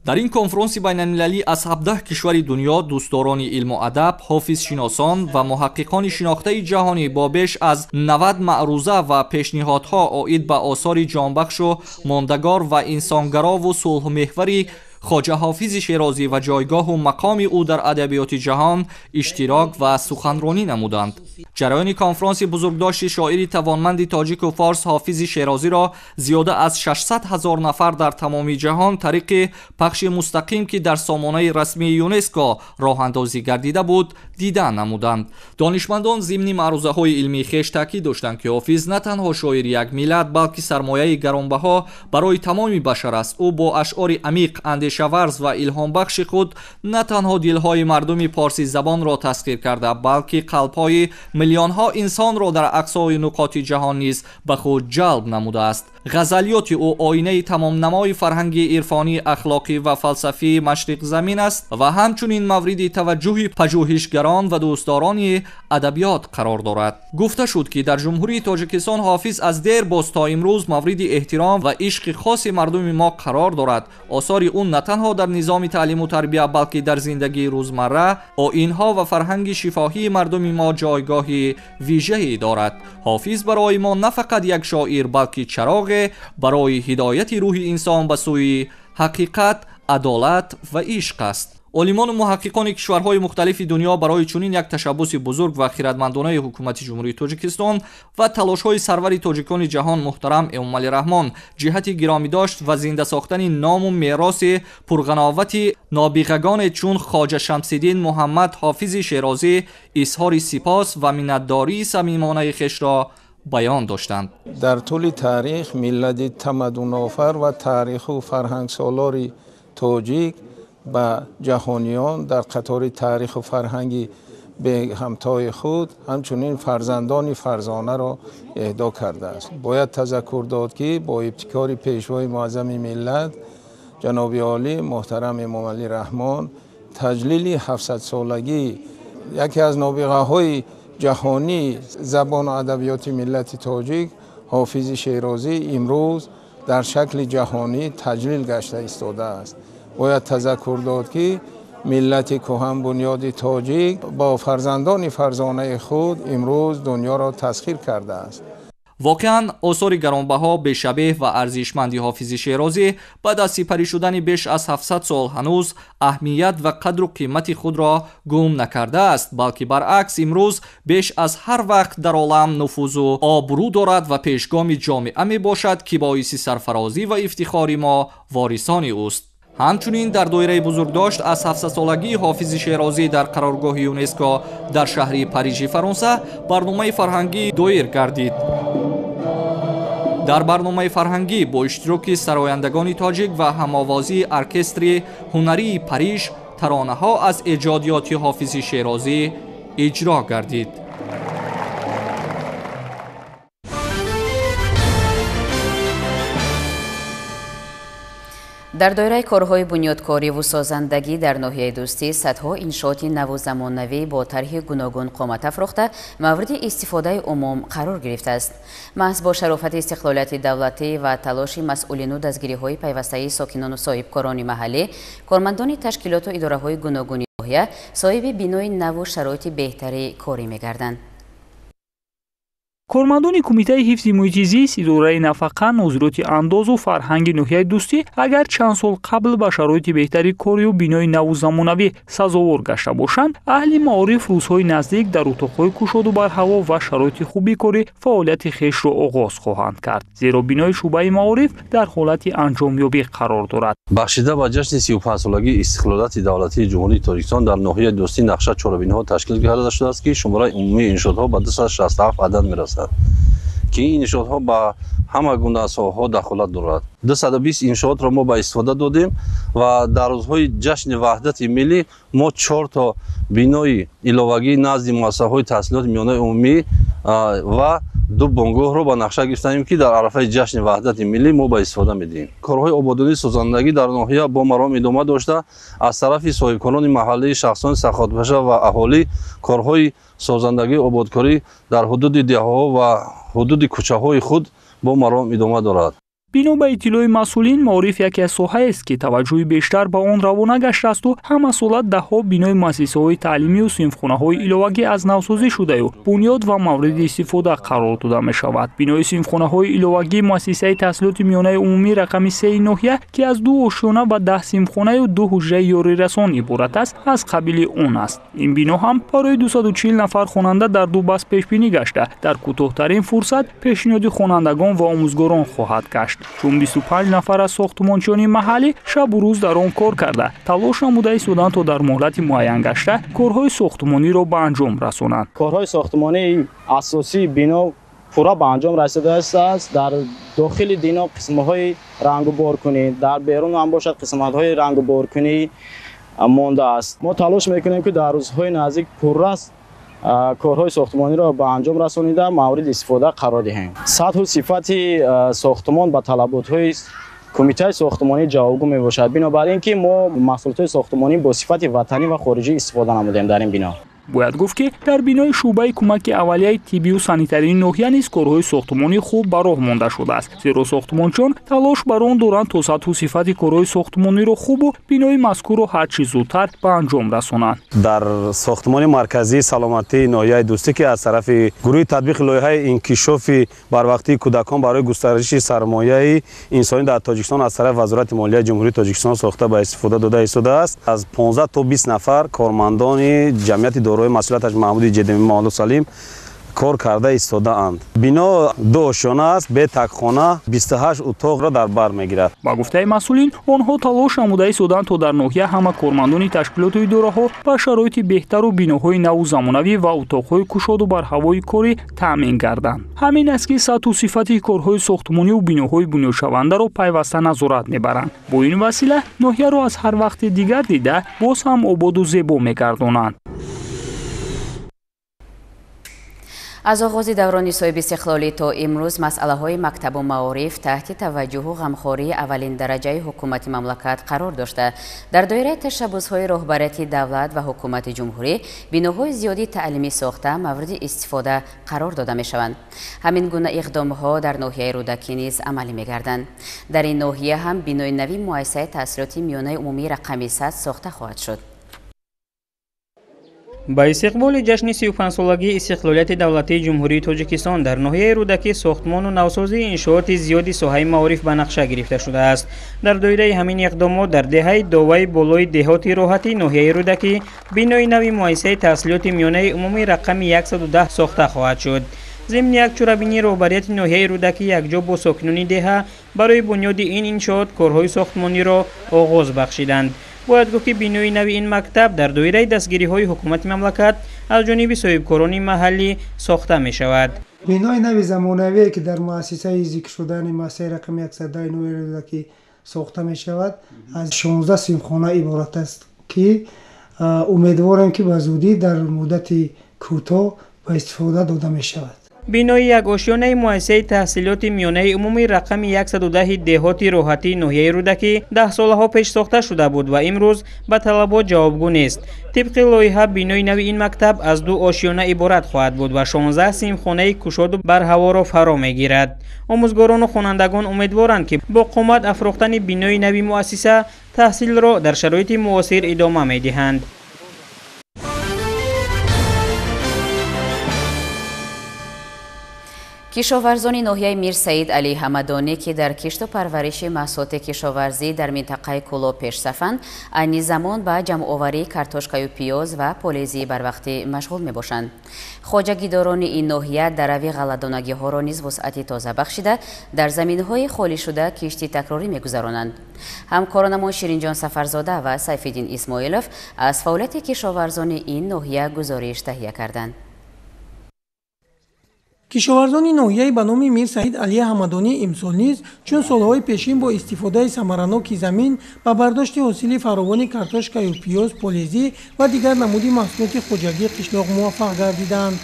Дар ин конфронси байналмилалӣ аз 17 кишвари дунё дӯстдорони илму адаб, ҳофизшиносон ва муҳаққиқони шинохтаи ҷаҳонӣ бо беш аз 90 маъруза ва пешниҳодҳо оид ба осори ҷонбахшу мондагор ва инсонгарову сулҳмеҳвари хоҷа Ҳофизи Шерозӣ ва ҷойгоҳу мақоми ӯ дар адабиёти ҷаҳон иштирок ва суханронӣ намуданд. Ҷараёни конфронси бузургдошти шоири тавонманди тоҷику форс Ҳофизи Шерозиро зиёда аз 600 ҳазор нафар дар тамоми ҷаҳон тариқи пахши мустақим, ки дар сомонаи расмии ЮНЕСКО роҳандозӣ гардида буд, дида намуданд. Донишмандон зимни маърузаҳои илмии хеш таъкид доштанд, ки Ҳофиз на танҳо шоири як миллат, балки сармояи гаронбаҳо барои тамоми башар аст. Ӯ бо ашъори амиқ, андешаварз ва илҳомбахши худ на танҳо дилҳои мардуми порсизабонро тасхир карда, балки қалбҳои миллионҳо инсонро дар ақсои нуқоти ҷаҳон низ ба худ ҷалб намудааст. Ғазалиёти ӯ оинаи тамомнамои фарҳанги ирфонӣ, ахлоқӣ ва фалсафии машриқзамин аст ва ҳамчунин мавриди таваҷҷӯҳи пажӯҳишгарон ва дӯстдорони адабиёт қарор дорад. Гуфта шуд, ки дар Ҷумҳурии Тоҷикистон Ҳофиз аз дер боз то имрӯз мавриди эҳтиром ва ишқи хоси мардуми мо қарор дорад. Осори ӯ на танҳо дар низоми таълиму тарбия, балки дар зиндагии рӯзмарра, оинҳо ва фарҳанги шифоҳии мардуми мо ҷойгоҳи вижае дорад. Ҳофиз барои мо на фақат як шоир, балки чароғе барои ҳидояти рӯҳи инсон ба сӯи ҳақиқат, адолат ва ишқ аст. Олимону муҳаққиқони кишварҳои мухталифи дунё барои чунин як ташаббуси бузург ва хиратмандонаи ҳукумати Ҷумҳурии Тоҷикистон ва талошҳои сарвари тоҷикони ҷаҳон муҳтарам Эмомалӣ Раҳмон ҷиҳати гиромӣ дошт ва зинда сохтани ному мероси пурғановати нобиғагоне чун хоҷа Шамсиддин Муҳаммад Ҳофизи Шерозӣ изҳори сипос ва миннатдории самимонаи хешро баён доштанд. Дар тӯли таърих миллати тамаддунофар ва таъриху фарҳангсолори тоҷик ба ҷаҳониён дар қатори таъриху фарҳанги беҳамтои худ ҳамчунин фарзандони фарзонаро эҳдо кардааст. Бояд тазаккур дод, ки бо ибтикори пешвои муаззами миллат ҷаноби олӣ муҳтарам Эмомалӣ Раҳмон таҷлили 700-солагии яке аз нобиғаҳои ҷаҳонии забону адабиёти миллати тоҷик Ҳофизи Шерозӣ имрӯз дар шакли ҷаҳонӣ таҷлил гашта истодааст. Бояд тазаккур дод, ки миллати кӯҳанбунёди тоҷик бо фарзандони фарзонаи худ имрӯз дунёро тасхир кардааст. Воқеан, осори гаронбаҳо, бешабеҳ ва арзишманди Ҳофизи Шерозӣ баъд аз сипарӣ шудани беш аз 700 сол ҳанӯз аҳамият ва қадру қимати худро гум накардааст, балки баръакс имрӯз беш аз ҳар вақт дар олам нуфузу обрӯ дорад ва пешгоми ҷомеа мебошад, ки боиси сарфарозӣ ва ифтихори мо ворисони ӯст. Ҳамчунин дар доираи бузургдошт аз 700-солагии Ҳофизи Шерозӣ дар қароргоҳи ЮНЕСКО дар шаҳри Парижи Фаронса барномаи фарҳангӣ доир гардид. Дар барномаи фарҳангӣ бо иштироки сарояндагони тоҷик ва ҳамовозии оркестри ҳунарии Париж таронаҳо аз эҷодиёти Ҳофизи Шерозӣ иҷро гардид. Дар доираи корҳои бунёдкориву созандагӣ дар ноҳияи Дӯстӣ садҳо иншооти наву замонавӣ бо тарҳи гуногун қомат афрохта мавриди истифодаи умум қарор гирифтааст. Маҳз бо шарофати истиқлолияти давлатӣ ва талоши масъулину дастгириҳои пайвастаи сокинону соҳибкорони маҳаллӣ, кормандони ташкилоту идораҳои гуногуни ноҳия соҳиби бинои наву шароити беҳтари корӣ мегарданд. Кормандони Кумитаи ҳифзи муҳити зист, идораи нафақа, нозироти андозу фарҳанги ноҳияи Дӯстӣ агар чанд сол қабл ба шароити беҳтари корию бинои наву замонавӣ сазовор гашта бошанд, аҳли маориф рӯзҳои наздик дар утоқҳои кушоду барҳаво ва шароити хуби корӣ фаъолияти хешро оғоз хоҳанд кард, зеро бинои шӯъбаи маориф дар ҳолати анҷомёбӣ қарор дорад. Бахшида ба ҷашни 35-солагии истиқлолияти давлатии Ҷумҳурии Тоҷикистон дар ноҳияи Дӯстӣ нақша чорабиниҳо ташкил карда шудааст, ки шумораи умумии иншоотҳо ба 267 адад мерасад, ки ин иншоотҳо ба ҳама гуна соҳаҳо дахолат дорад. 220 иншоотро мо ба истифода додем ва дар рӯзҳои ҷашни ваҳдати миллӣ мо 4 то бинои иловагии назди муассисаҳои таҳсилоти миёнаи умумӣ ва 2 бонгоҳро ба нақша гирифтаем, ки дар арафаи ҷашни ваҳдати миллӣ мо ба истифода медиҳем. Корҳои ободонии созандагӣ дар ноҳия бо маром идома дошта, аз тарафи соҳибкорони маҳаллӣ, шахсони саховатпеша ва аҳолӣ корҳои созандагии ободкорӣ дар ҳудуди деҳаҳо ва ҳудуди кӯчаҳои худ бо маром идома дорад. Бино ба иттилои масъулин, маориф яке аз соҳаест, ки таваҷҷӯҳи бештар ба он равона гаштаасту ҳамасола даҳҳо бинои муассисаҳои таълимию синфхонаҳои иловагӣ аз навсозӣ шудаю бунёд ва мавриди истифода қарор дода мешавад. Бинои синфхонаҳои иловагии муассисаи таҳсилоти миёнаи умумӣ рақами 3 ноҳия, ки аз 2 ошёна ва 10 синфхонаю 2 ҳуҷраи ёрирасон иборат аст, аз қабили он аст. Ин бино ҳам барои 240 нафар хонанда дар 2 баст пешбинӣ гашта, дар кӯтоҳтарин фурсат пешниҳоди хонандагон ва омӯзгорон хоҳад гашт. Чун 25 нафар аз сохтмончиёни маҳаллӣ шабу рӯз дар он кор карда, талош намуда истоданд, то дар муҳлати муайян гашта корҳои сохтмониро ба анҷом расонанд. Корҳои сохтмонии асосии бино пурра ба анҷом расидааст. Дар дохили бино қисмҳои рангуборкунӣ, дар берун ҳам бошад қисматҳои рангуборкунӣ мондааст. Мо талош мекунем, ки дар рӯзҳои наздик пурра корҳои сохтмониро ба анҷом расонида мавриди истифода қарор диҳем. Сатҳу сифати сохтмон ба талаботҳои кумитаи сохтмонӣ ҷавобгӯ мебошад. Бинобар ин ки мо маҳсулотҳои сохтмонӣ бо сифати ватанӣ ва хориҷӣ истифода намудем дар ин бино. Бояд гуфт, ки дар бинои шӯъбаи кӯмаки аввалияи тиббию санитарии ноҳия низ корҳои сохтмонӣ хуб ба роҳ монда шудааст, зеро сохтмончиён талош бар он доранд, то сатҳу сифати корҳои сохтмониро хубу бинои мазкурро ҳарчи зудтар ба анҷом расонанд. Дар сохтмони марказии саломатии ноҳияи Дӯстӣ, ки аз тарафи гурӯҳи татбиқи лоиҳаи инкишофи барвақтии кӯдакон барои густариши сармояи инсонӣ дар Тоҷикистон аз тарафи Вазорати молияи Ҷумҳурии Тоҷикистон сохта ба истифода дода истодааст, аз 15 то 20 нафар кормандони ҷамъияти дорои масъулияташ Маҳмуди Ҷедеми Маҳмуд Салим кор карда истодаанд. Бино 2 ошёна аст, бе такхона, 28 утоқро дар бар мегирад. Ба гуфтаи масъулин, онҳо талош намуда истоданд, то дар ноҳия ҳама кормандони ташкилоту идораҳо ба шароити беҳтару биноҳои наву замонавӣ ва утоқҳои кушоду барҳавои корӣ таъмин гарданд. Ҳамин аст, ки сатҳу сифати корҳои сохтмониву биноҳои бунёдшавандаро пайваста назорат мебаранд. Бо ин васила ноҳияро аз ҳар вақти дигар дида боз ҳам ободу зебо мегардонанд. Аз оғози даврони соҳиби истиқлолӣ то имрӯз масъалаҳои мактабу маориф таҳти таваҷҷӯҳу ғамхории аввалин дараҷаи ҳукумати мамлакат қарор дошта, дар доираи ташаббусҳои роҳбарияти давлат ва ҳукумати ҷумҳурӣ биноҳои зиёди таълимӣ сохта мавриди истифода қарор дода мешаванд. Ҳамин гуна иқдомҳо дар ноҳияи Рӯдакӣ низ амалӣ мегарданд. Дар ин ноҳия ҳам бинои нави муассисаи таҳсилоти миёнаи умумии рақами 100 сохта хоҳад шуд. Ба истиқболи ҷашни 35-солагии истиқлолияти давлатии Ҷумҳурии Тоҷикистон дар ноҳияи Рӯдакӣ сохтмону навсозии иншооти зиёди соҳаи маориф ба нақша гирифта шудааст. Дар доираи ҳамин иқдомот дар деҳаи Доваи болои деҳоти Роҳатии ноҳияи Рӯдакӣ бинои нави муассисаи таҳсилоти миёнаи умумӣ рақами 110 сохта хоҳад шуд. Зимни як чорабинии роҳбарияти ноҳияи Рӯдакӣ якҷо бо сокинони деҳа барои бунёди ин иншоот корҳои сохтмониро оғоз бахшиданд. Бояд гуфт, ки бинои нави ин мактаб дар доираи дастгириҳои ҳукумати мамлакат аз ҷониби соҳибкорони маҳаллӣ сохта мешавад. Бинои нави замонавие, ки дар муассисаи зикршудани муассисаи рақами 110 ноҳияи Рӯдакӣ сохта мешавад, аз 16 синфхона иборат аст, ки умедворем, ки ба зудӣ дар муддати кӯтоҳ ба истифода дода мешавад. Бинои якошёнаи муассисаи таҳсилоти миёнаи умумӣ рақами 110 деҳоти Роҳатии ноҳияи Рӯдакӣ 10 солаҳо пеш сохта шуда буд ва имрӯз ба талабот ҷавобгӯ нест. Тибқи лоиҳа, бинои нави ин мактаб аз ду ошёна иборат хоҳад буд ва 16 синфхонаи кушоду барҳаворо фаро мегирад. Омӯзгорону хонандагон умедворанд, ки бо қомат афрохтани бинои нави муассиса таҳсилро дар шароити муосир идома медиҳанд. Кишоварзони ноҳияи Мирсаид Алӣ Ҳамадонӣ, ки дар кишту парвариши маҳсулоти кишоварзӣ дар минтақаи Кӯлоб пешсафанд, айни замон ба ҷамъоварии картошкаю пиёз ва полезии барвақтӣ машғул мебошанд. Хоҷагидорони ин ноҳия дарави ғалладонагиҳоро низ вусъати тоза бахшида, дар заминҳои холишуда кишти такрорӣ мегузаронанд. Ҳамкоронамон Ширинҷон Сафарзода ва Сайфиддин Исмоилов аз фаъолияти кишоварзони ин ноҳия гузориш таҳия карданд. Кишоварзони ноҳияи ба номи Мир Саид Алии Ҳамадонӣ имсол низ чун солҳои пешин бо истифодаи самараноки замин ба бардошти ҳосили фаровони картошкаю пиёз, полезӣ ва дигар намуди маҳсулоти хоҷагии қишлоқ муваффақ гардиданд.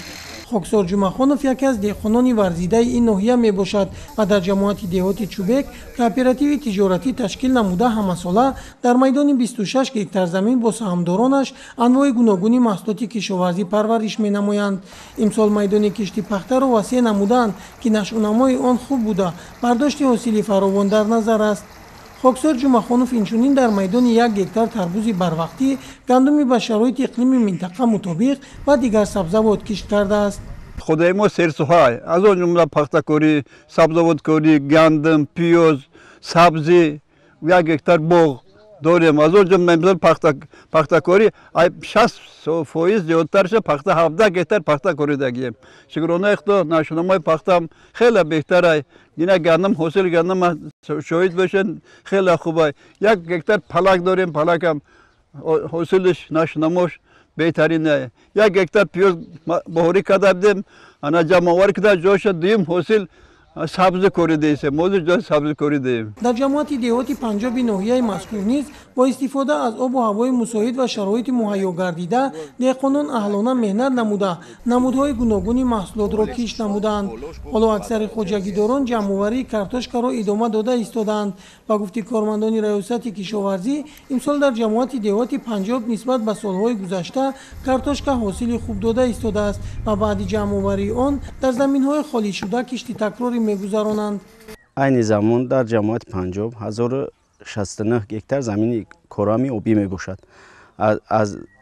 Хоксор Ҷумъахонов яке аз деҳқонони варзидаи ин ноҳия мебошад ва дар ҷамоати деҳоти Чӯбек кооперативи тиҷоратӣ ташкил намуда, ҳамасола дар майдони 26 гектар замин бо саҳмдоронаш анвои гуногуни маҳсулоти кишоварзӣ парвариш менамоянд. Имсол майдони кишти пахтаро васеъ намуданд, ки нашъунамои он хуб буда, бардошти ҳосили фаровон дар назар аст. Хоксор Ҷумъахонов инчунин дар майдони 1 гектар тарбузи барвақтӣ, гандуми ба шароити иқлими минтақа мутобиқ ва дигар сабзавот кишт кардааст. Худаи мо серсоҳа, аз он ҷумла пахтакорӣ, сабзавоткорӣ, гандум, пиёз, сабзӣ, 1 гектар боғ дорем. Аз он ҷумла имсол пахтакорӣ 60% зиёдтарша пахта, 17 гектар пахта коридагием. Шукронаи Худо, нашунамои пахтам хеле беҳтарай. Ина гандум, ҳосили гандум шоҳид бошед, хеле хубай. 1 гектар палак дорем, палакам ҳосилиш, нашунамош беҳтарин. 1 гектар пиёз баҳорӣ карда будем, ана ҷамъоварӣ карда, ҷоша дуюм ҳосил сабзӣ коридаесем, ҳозир ҷои сабзӣ коридаем. Дар ҷамоати деҳоти Панҷоби ноҳияи мазкур низ бо истифода аз обу ҳавои мусоид ва шароити муҳайё гардида деҳқонон аҳлона меҳнат намуда, намудҳои гуногуни маҳсулотро кишт намуданд. Ҳоло аксари хоҷагидорон ҷамъоварии картошкаро идома дода истодаанд. Ба гуфти кормандони раёсати кишоварзӣ, имсол дар ҷамоати деҳоти Панҷоб нисбат ба солҳои гузашта картошка ҳосили хуб дода истодааст ва баъди ҷамъоварии он дар заминҳои холишуда кишти такрорӣ мегузаронанд. Айни замон дар ҷамоати Панҷоб 1069 гектар замини корами обӣ мебошад.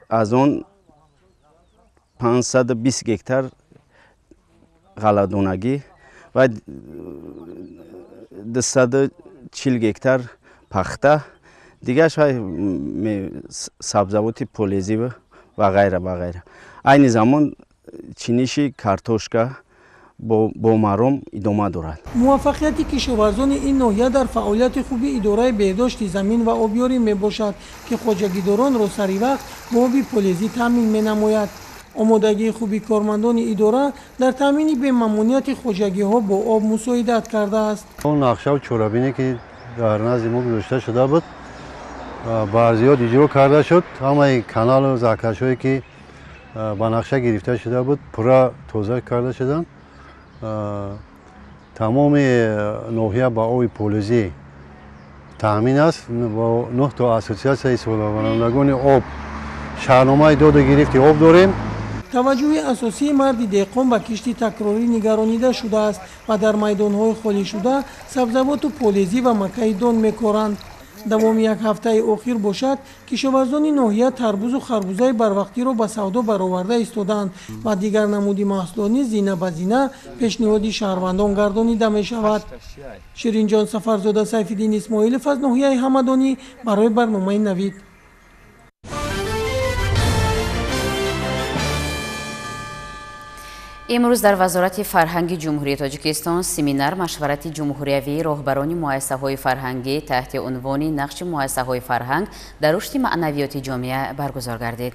Аз он 520 гектар ғалладонагӣ ва 240 гектар пахта, дигарш сабзавоти полезӣ ва ғайра ва ғайра. Айни замон чиниши картошка бо маром идома дорад. Муваффақияти кишоварзони ин ноҳия дар фаъолияти хуби идораи беҳдошти замин ва обёрӣ мебошад, ки хоҷагидоронро сари вақт бо оби полезӣ таъмин менамояд. Омодагии хуби кормандони идора дар таъмини бемамонияти хоҷагиҳо бо об мусоидат кардааст. Он нақшаву чорабине, ки дар назди мо гузошта шуда буд, барзиёд иҷро карда шуд. Ҳамаи каналу заҳкашҳое, ки ба нақша гирифта шуда буд, пурра тоза карда шуданд. Тамоми ноҳия ба оби полезӣ таъмин аст. Бо нӯҳ то ассотсиатсияи истифодабарандагони об шаҳрномаи доду гирифти об дорем. Таваҷҷӯҳи асосии марди деҳқон ба кишти такрорӣ нигаронида шудааст ва дар майдонҳои холишуда сабзавоту полезӣ ва макаи дон мекоранд. Давоми як ҳафтаи охир бошад, кишоварзони ноҳия тарбузу харбузаи барвақтиро ба савдо бароварда истодаанд ва дигар намуди маҳсулот низ зина ба зина пешниҳоди шаҳрвандон гардонида мешавад. Ширинҷон Сафарзода, Сайфиддин Исмоилов аз ноҳияи Ҳамадонӣ барои барномаи Навид. Имрӯз дар Вазорати фарҳанги Ҷумҳурии Тоҷикистон семинар машварати ҷумҳуриявии роҳбарони муассисаҳои фарҳангӣ таҳти унвони нақши муассисаҳои фарҳанг дар рушди маънавиёти ҷомеа баргузор гардид.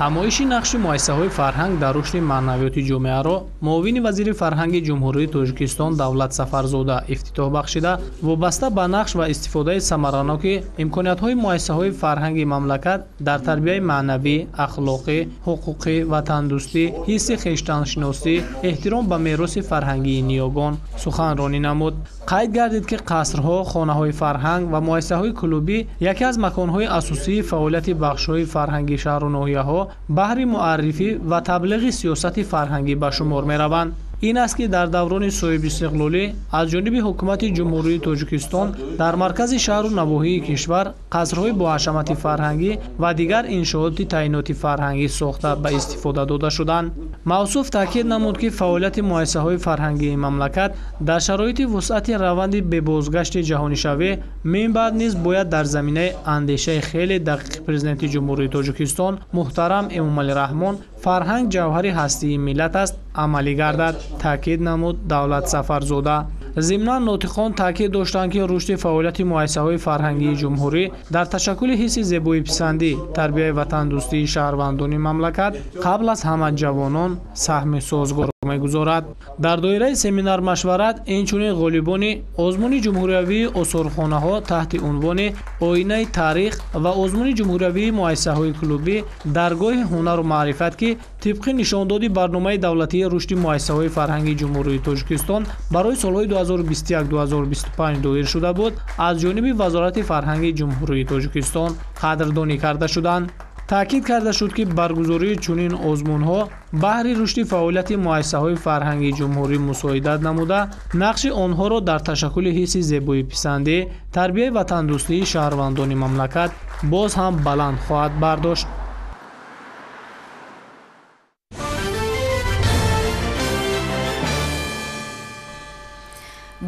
Ҳамоиши нақши муассисаҳои фарҳанг дар рушди маънавиёти ҷомеаро муовини вазири фарҳанги Ҷумҳурии Тоҷикистон Давлат Сафарзода ифтитоҳ бахшида, вобаста ба нақш ва истифодаи самараноки имкониятҳои муассисаҳои фарҳанги мамлакат дар тарбияи маънавӣ, ахлоқӣ, ҳуқуқӣ, ватандӯстӣ, ҳисси хештаншиносӣ, эҳтиром ба мероси фарҳангии ниёгон суханронӣ намуд. Қайд гардид, ки қасрҳо, хонаҳои фарҳанг ва муассисаҳои клубӣ яке аз маконҳои асосии фаъолияти бахшҳои фарҳанги шаҳру ноҳияҳо баҳри муаррифӣ ва таблиғи сиёсати фарҳангӣ ба шумор мераванд. Ин аст, ки дар даврони соҳибистиқлолӣ аз ҷониби ҳукумати Ҷумҳурии Тоҷикистон дар маркази шаҳру навоҳии кишвар қасрҳои боҳашамати фарҳангӣ ва дигар иншооти таъиноти фарҳангӣ сохта ба истифода дода шуданд. Мавсуф таъкид намуд, ки фаъолияти муассисаҳои фарҳангии мамлакат дар шароити вусъати раванди бебозгашти ҷаҳонишавӣ минбаъд низ бояд дар заминаи андешаи хеле дақиқи Президенти Ҷумҳурии Тоҷикистон муҳтарам Эмомалӣ Раҳмон фарҳанг ҷавҳари ҳастии миллат аст амалӣ гардад, таъкид намуд Давлат Сафарзода. Зимнан нотиқон таъкид доштанд, ки рушди фаъолияти муассисаҳои фарҳангии ҷумҳурӣ дар ташаккули ҳисси зебоиписандӣ, тарбияи ватандӯстии шаҳрвандони мамлакат қабл аз ҳама ҷавонон саҳми созгор мегузорад. Дар доираи семинар-машварат инчунин ғолибони озмуни ҷумҳуриявии осорхонаҳо таҳти унвони оинаи таърих ва озмуни ҷумҳуриявии муассисаҳои клубӣ даргоҳи ҳунару маърифат, ки тибқи нишондоди барномаи давлатии рушди муассисаҳои фарҳанги Ҷумҳурии Тоҷикистон барои солҳои 2021-2025 доир шуда буд, аз ҷониби Вазорати фарҳанги Ҷумҳурии Тоҷикистон қадрдонӣ карда шуданд. Таъкид карда шуд, ки баргузории чунин озмунҳо баҳри рушди фаъолияти муассисаҳои фарҳанги ҷумҳурӣ мусоидат намуда, нақши онҳоро дар ташаккули ҳисси зебоиписандӣ, тарбияи ватандӯстии шаҳрвандони мамлакат боз ҳам баланд хоҳад бардошт.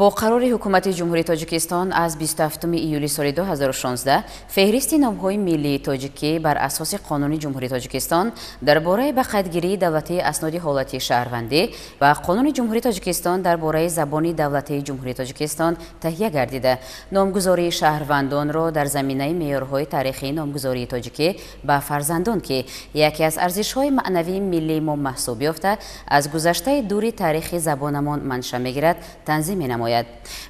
Бо қарори Ҳукумати Ҷумҳурии Тоҷикистон аз 27 июли соли 2016 феҳристи номҳои миллии тоҷикӣ бар асоси Қонуни Ҷумҳурии Тоҷикистон дар бораи ба қайдгирии давлатии асноди ҳолати шаҳрвандӣ ва Қонуни Ҷумҳурии Тоҷикистон дар бораи забони давлатии Ҷумҳурии Тоҷикистон таҳия гардида, номгузории шаҳрвандонро дар заминаи меъёрҳои таърихии номгузории тоҷикӣ ба фарзандон, ки яке аз арзишҳои маънавии миллии мо маҳсуб ёфта, аз гузаштаи дури таърихи забонамон манша мегирад, танзим менамояд.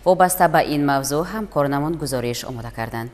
Вобаста ба ин мавзӯъ ҳамкоронамон гузориш омода карданд.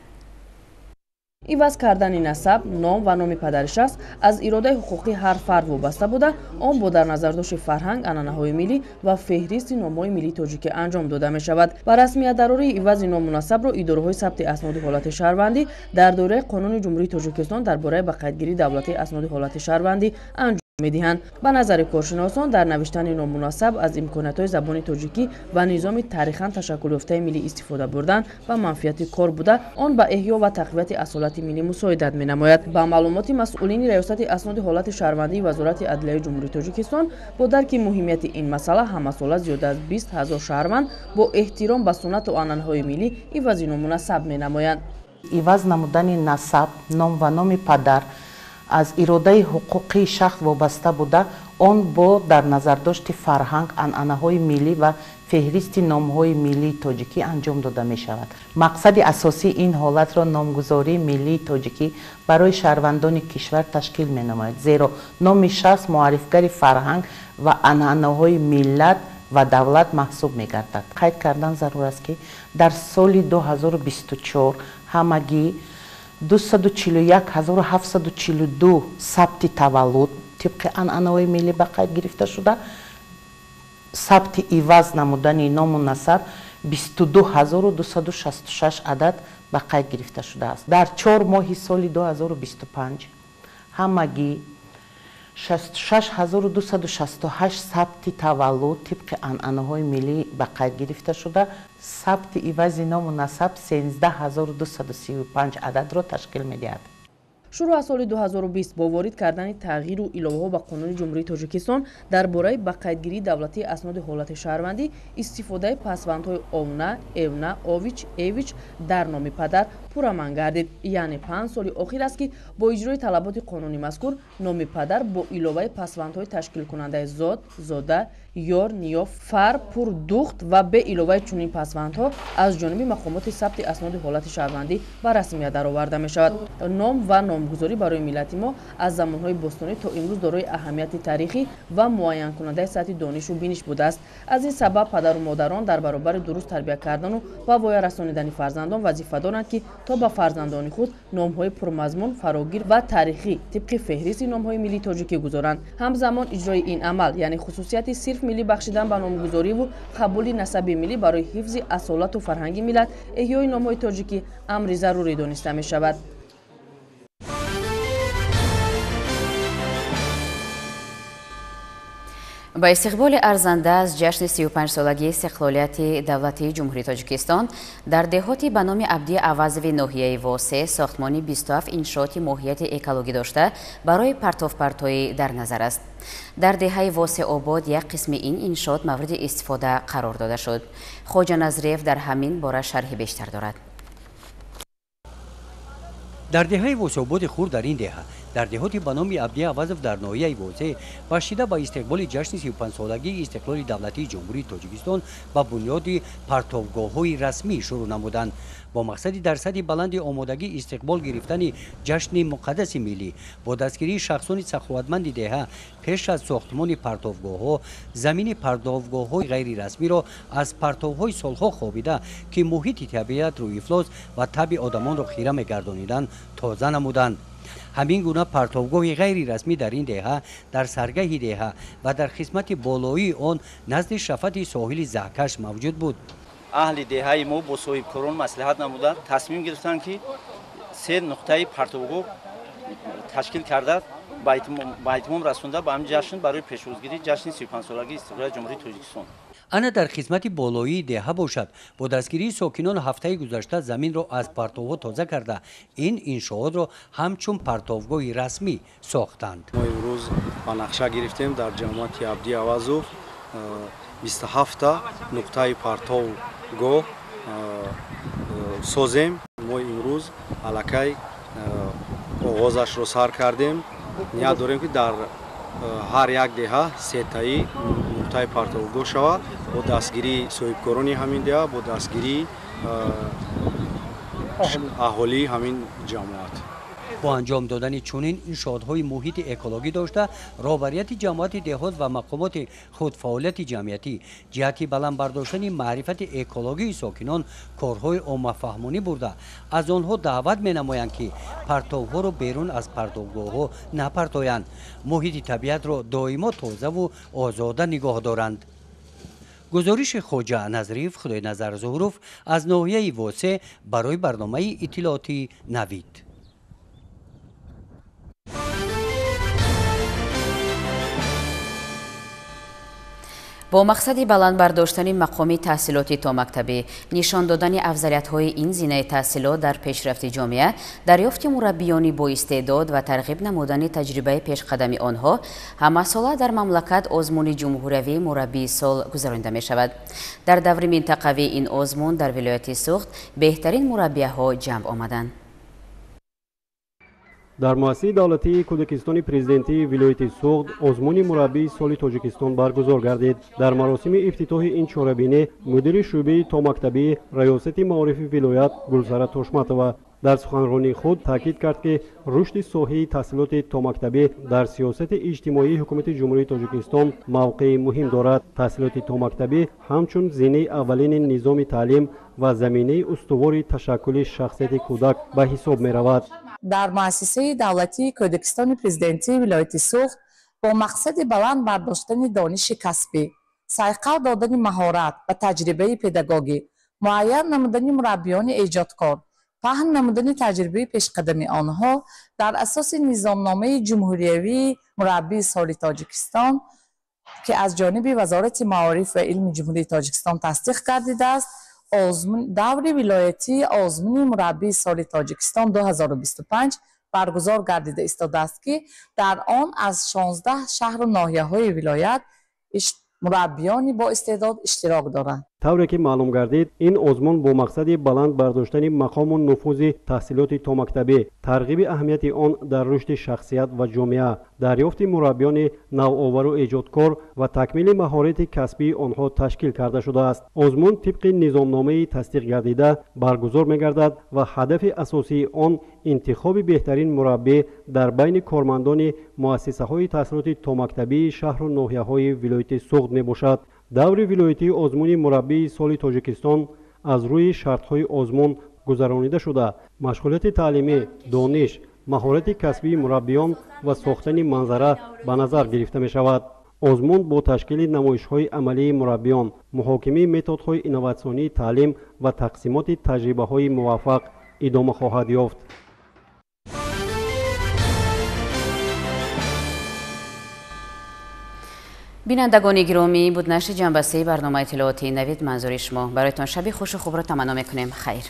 Иваз кардани насаб, ном ва номи падари шахс аз иродаи ҳуқуқии ҳар фард вобаста буда, он бо дар назардошти фарҳанг, анъанаҳои миллӣ ва феҳристи номҳои миллии тоҷикӣ анҷом дода мешавад. Ба расмият дарории ивази ному насабро идораҳои сабти асноди ҳолати шаҳрвандӣ дар доираи Қонуни Ҷумҳурии Тоҷикистон дар бораи ба қайдгирии давлатии асноди ҳолати шаҳрвандӣ анҷом медиҳанд. Ба назари коршиносон, дар навиштани ному насаб аз имкониятҳои забони тоҷикӣ ва низоми таърихан ташаккулёфтаи миллӣ истифода бурдан ба манфиати кор буда, он ба эҳё ва тақвияти асолати миллӣ мусоидат менамояд. Ба маълумоти масъулини Раёсати асноди ҳолати шаҳрвандии Вазорати адлияи Ҷумҳурии Тоҷикистон, бо дарки муҳимияти ин масъала ҳамасола зиёда аз 20 000 шаҳрванд бо эҳтиром ба суннату анъанаҳои миллӣ ивази ному насаб менамоянд. Иваз намудани насаб, ном ва номи падар аз иродаи ҳуқуқии шахс вобаста буда, он бо дар назардошти фарҳанг, анъанаҳои миллӣ ва феҳристи номҳои миллии тоҷикӣ анҷом дода мешавад. Мақсади асосии ин ҳолатро номгузории миллии тоҷикӣ барои шаҳрвандони кишвар ташкил менамояд, зеро номи шахс муаррифгари фарҳанг ва анъанаҳои миллат ва давлат маҳсуб мегардад. Қайд кардан зарур аст, ки дар соли 2024 ҳамагӣ 241 742 сабти таваллуд тибқи анъанаҳои миллӣ ба қайд гирифта шуда, сабти иваз намудани ному насаб 22 266 адад ба қайд гирифта шудааст. Дар 4 моҳи соли 2025 ҳамагӣ 66 268 сабти таваллуд тибқи анъанаҳои миллӣ ба қайд гирифта шуда, Сабти ивази ному насаб 13235 ададро ташкил медиҳад. Шурӯъ аз соли 2020 бо ворид кардани тағйиру иловаҳо ба Қонуни Ҷумҳурии Тоҷикистон дар бораи ба қайдгирии давлатии асноди ҳолати шаҳрвандӣ, истифодаи пасвандҳои овна, эвна, ович, эвич дар номи падар пурраман гардид. Яъне 5 соли охир аст, ки бо иҷрои талаботи қонуни мазкур номи падар бо иловаи пасвандҳои ташкилкунандаи зод, зода, ёр, ниё, фар, пур, духт ва бе иловаи чунин пасвандҳо аз ҷониби мақомоти сабти асноди ҳолати шаҳрвандӣ ба расмият дароварда мешавад. Ном ва номгузорӣ барои миллати мо аз замонҳои бостонӣ то имрӯз дорои аҳамияти таърихӣ ва муайянкунандаи сатҳи донишу биниш будааст. Аз ин сабаб падару модарон дар баробари дуруст тарбия кардану ва воя расонидани фарзандон вазифа доранд, ки то ба фарзандони худ номҳои пурмазмун, фарогир ва таърихӣ тибқи феҳристи номҳои миллии тоҷикӣ гузоранд. Ҳамзамон иҷрои ин амал, яъне хусусияти сирф миллӣ бахшидан ба номгузориву қабули насаби миллӣ барои ҳифзи асолату фарҳанги миллат, эҳёи номҳои тоҷикӣ амри зарурӣ дониста мешавад. Ба истиқболи арзанда аз ҷашни 35-солагии истиқлолияти давлатии Ҷумҳурии Тоҷикистон дар деҳоти ба номи Абди Авазови ноҳияи Восе сохтмони 27 иншооти моҳияти экологӣ дошта барои партовпартоӣ дар назар аст. Дар деҳаи Восеобод як қисми ин иншоот мавриди истифода қарор дода шуд. Хоҷа Назриев дар ҳамин бора шарҳи бештар дорад. Дар деҳаи Восеободи хурд дар ин деҳа, дар деҳоти ба номи Абди Авазов дар ноҳияи Восе, бахшида ба истиқболи ҷашни 35-солагии истиқлоли давлатии Ҷумҳурии Тоҷикистон ба бунёди партовгоҳҳои расмӣ шурӯъ намуданд. Бо мақсади дар сатҳи баланди омодагӣ истиқбол гирифтани ҷашни муқаддаси миллӣ бо дастгирии шахсони саховатманди деҳа пеш аз сохтмони партовгоҳҳо замини партовгоҳҳои ғайрирасмиро аз партовҳои солҳо хобида, ки муҳити табиатро ифлос ва табъи одамонро хира мегардониданд, тоза намуданд. Ҳамин гуна партовгоҳи ғайрирасмӣ дар ин деҳа, дар саргаҳи деҳа ва дар қисмати болоии он назди шафати соҳили заҳкаш мавҷуд буд. Аҳли деҳаи мо бо соҳибкорон маслиҳат намуда тасмим гирифтанд, ки 3 нуқтаи партовгоҳ ташкил карда ба итмом расонда ба ҳамин ҷашн барои пешвозгирии ҷашни 35-солагии истиқлолияти Ҷумҳурии Тоҷикистон. Ана дар қисмати болоии деҳа бошад, бо дастгирии сокинон ҳафтаи гузашта заминро аз партовҳо тоза карда, ин иншоотро ҳамчун партовгоҳи расмӣ сохтанд. Мо имрӯз ба нақша гирифтем дар ҷамоати Абди Авазов 27 нуқтаи партовгоҳ созем. Мо имрӯз аллакай оғозашро сар кардем. Ният дорем, ки дар ҳар як деҳа сетаи нуқтаи партовгоҳ шавад бо дастгирии соҳибкорони ҳамин деҳа, бо дастгирии аҳолии ҳамин ҷамоат. Бо анҷом додани чунин иншоотҳои муҳити экологӣ дошта, роҳбарияти ҷамоати деҳот ва мақомоти худфаъолияти ҷамъиятӣ ҷиҳати баланд бардоштани маърифати экологии сокинон корҳои оммафаҳмонӣ бурда, аз онҳо даъват менамоянд, ки партовҳоро берун аз партовгоҳҳо напартоянд, муҳити табиатро доимо тозаву озода нигоҳ доранд. Гузориши Хоҷа Назриев, Худойназар Зуҳуров аз ноҳияи Восе барои барномаи иттилоотии Навид. Бо мақсади баланд бардоштани мақоми таҳсилоти томактабӣ, нишон додани афзалиятҳои ин зинаи таҳсилот дар пешрафти ҷомеа, дарёфти мураббиёни боистеъдод ва тарғиб намудани таҷрибаи пешқадами онҳо, ҳамасола дар мамлакат озмуни ҷумҳуриявии мураббии сол гузаронида мешавад. Дар даври минтақавии ин озмун дар вилояти Суғд беҳтарин мураббияҳо ҷамъ омаданд. Дар муассисаи давлатии Кӯдакистони президентии вилояти Суғд озмуни мураббии соли Тоҷикистон баргузор гардид. Дар маросими ифтитоҳи ин чорабинӣ мудири шӯъбаи томактабӣ раёсати маорифи вилоят Гулсара Тошматова дар суханронии худ таъкид кард, ки рушди соҳаи таҳсилоти томактабӣ дар сиёсати иҷтимоии ҳукумати Ҷумҳурии Тоҷикистон мавқеи муҳим дорад. Таҳсилоти томактабӣ ҳамчун зинаи аввалини низоми таълим ва заминаи устувори ташаккули шахсияти кӯдак ба ҳисоб меравад. Дар муассисаи давлатии Кӯдакистони президентии вилояти Суғд бо мақсади баланд бардоштани дониши касбӣ, сайқал додани маҳорат ва таҷрибаи педагогӣ, муайян намудани мураббиёни эҷодкор, паҳн намудани таҷрибаи пешқадами онҳо дар асоси низомномаи ҷумҳуриявии мураббии соли Тоҷикистон, ки аз ҷониби Вазорати маориф ва илми Ҷумҳурии Тоҷикистон тасдиқ гардидааст, Даври вилоятии озмуни мураббии соли Тоҷикистон 2025 баргузор гардида истодааст, ки дар он аз 16 шаҳру ноҳияҳои вилоят мураббиёни боистеъдод иштирок доранд. Тавре ки маълум гардид, ин озмун бо мақсади баланд бардоштани мақому нуфузи таҳсилоти томактабӣ, тарғиби аҳамияти он дар рушди шахсият ва ҷомеа, дарёфти мураббиёни навовару эҷодкор ва такмили маҳорати касбии онҳо ташкил карда шудааст. Озмун тибқи низомномаи тасдиқ гардида баргузор мегардад ва ҳадафи асосии он интихоби беҳтарин мураббӣ дар байни кормандони муассисаҳои таҳсилоти томактабии шаҳру ноҳияҳои вилояти Суғд мебошад. Даври вилоятии озмуни мураббии соли Тоҷикистон аз рӯи шартҳои озмун гузаронида шуда, машғулияти таълимӣ, дониш, маҳорати касбии мураббиён ва сохтани манзара ба назар гирифта мешавад. Озмун бо ташкили намоишҳои амалии мураббиён, муҳокимаи методҳои инноватсионии таълим ва тақсимоти таҷрибаҳои муваффақ идома хоҳад ёфт. Бинандагони гиромӣ, буд нашри ҷанбастаи барномаи иттилоотии Навид манзури шумо. Бароятон шаби хушу хубро таманно мекунем. Хайр.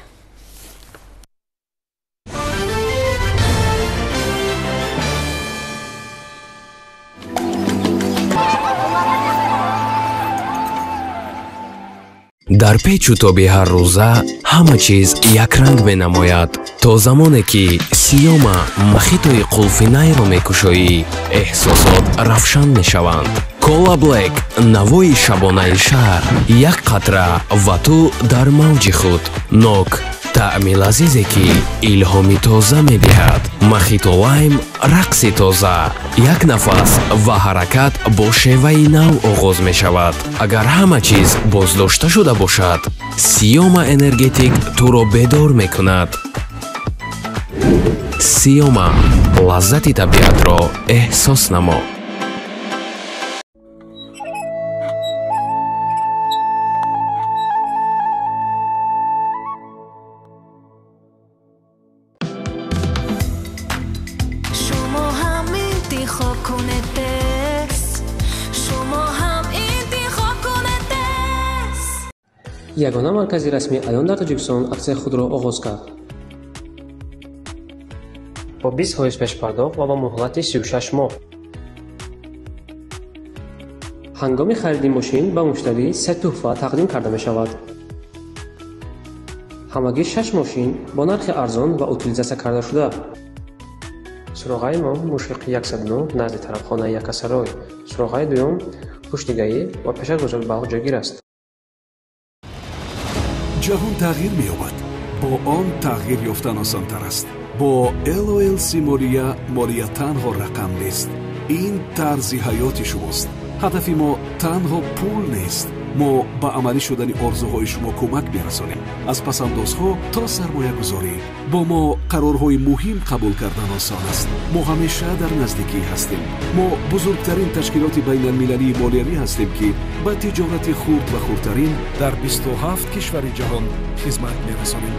Дар печу тоби ҳаррӯза ҳама чиз якранг менамояд. То замоне ки Сиёма махитои қулфи найро мекушоӣ, эҳсосот равшан мешаванд. Кола Блек, навои шабонаи шаҳр, як қатра ва ту дар мавҷи худ. Нок, таъми лазизе ки илҳоми тоза медиҳад. Махито лайм, рақси тоза. Як нафас ва ҳаракат бо шеваи нав оғоз мешавад. Агар ҳама чиз боздошта шуда бошад, Сиёма энергетик туро бедор мекунад. Сиёма, лаззати табиатро эҳсос намо. Ягона маркази расмии Айон дар Тоҷикистон аксияи худро оғоз кард. Бо 20% пешпардохт ва бо муҳлати 36 моҳ. Ҳангоми хариди мошин ба муштарӣ се тӯҳфа тақдим карда мешавад. Ҳамагӣ 6 мошин бо нархи арзон ва утилизатсия карда шуда. Суроғаи мо мушриқи 109 назди тарабхонаи Якасарой, суроғаи дуюм пушти ГАИ ва пеш аз бозори Балх ҷойгир аст. Ҷаҳон тағйир меёбад. Бо он тағйир ёфтан осонтар аст. Бо LOLC молия, молия танҳо рақам нест. Ин тарзи ҳаёти шумост. Ҳадафи мо танҳо пул нест. Мо ба амалӣ шудани орзуҳои шумо кӯмак мерасонем. Аз пасандозҳо то сармоягузорӣ. Бо мо қарорҳои муҳим қабул кардан осон аст. Мо ҳамеша дар наздикӣ ҳастем. Мо бузургтарин ташкилоти байналмилалии молиявӣ ҳастем, ки ба тиҷорати хурд ва хурдтарин дар 27 кишвари ҷаҳон хизмат мерасонем.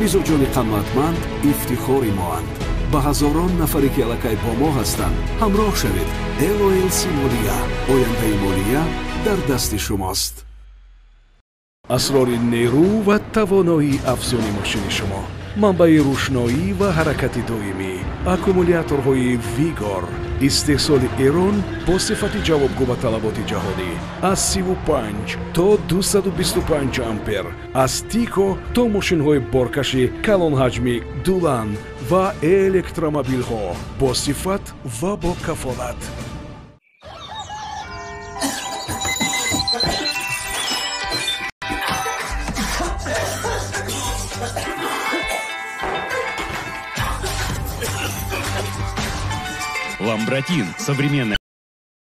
Мизоҷони қаноатманд ифтихори моанд. Ба ҳазорон нафаре ки аллакай бо мо ҳастанд ҳамроҳ шавед. LOLC молия, ояндаи молия дар дасти шумост. Асрори нерӯ ва тавоноии афзуни мошини шумо, манбаи рӯшноӣ ва ҳаракати доимӣ, аккумуляторҳои Вигор, истеҳсоли Эрон бо сифати ҷавобгӯ ба талаботи ҷаҳонӣ, аз 35 то 225 ампер, аз Тико то мошинҳои боркаши калонҳаҷми Дулан ва электромобилҳо бо сифат ва бо кафолат. Ламбратин. Современная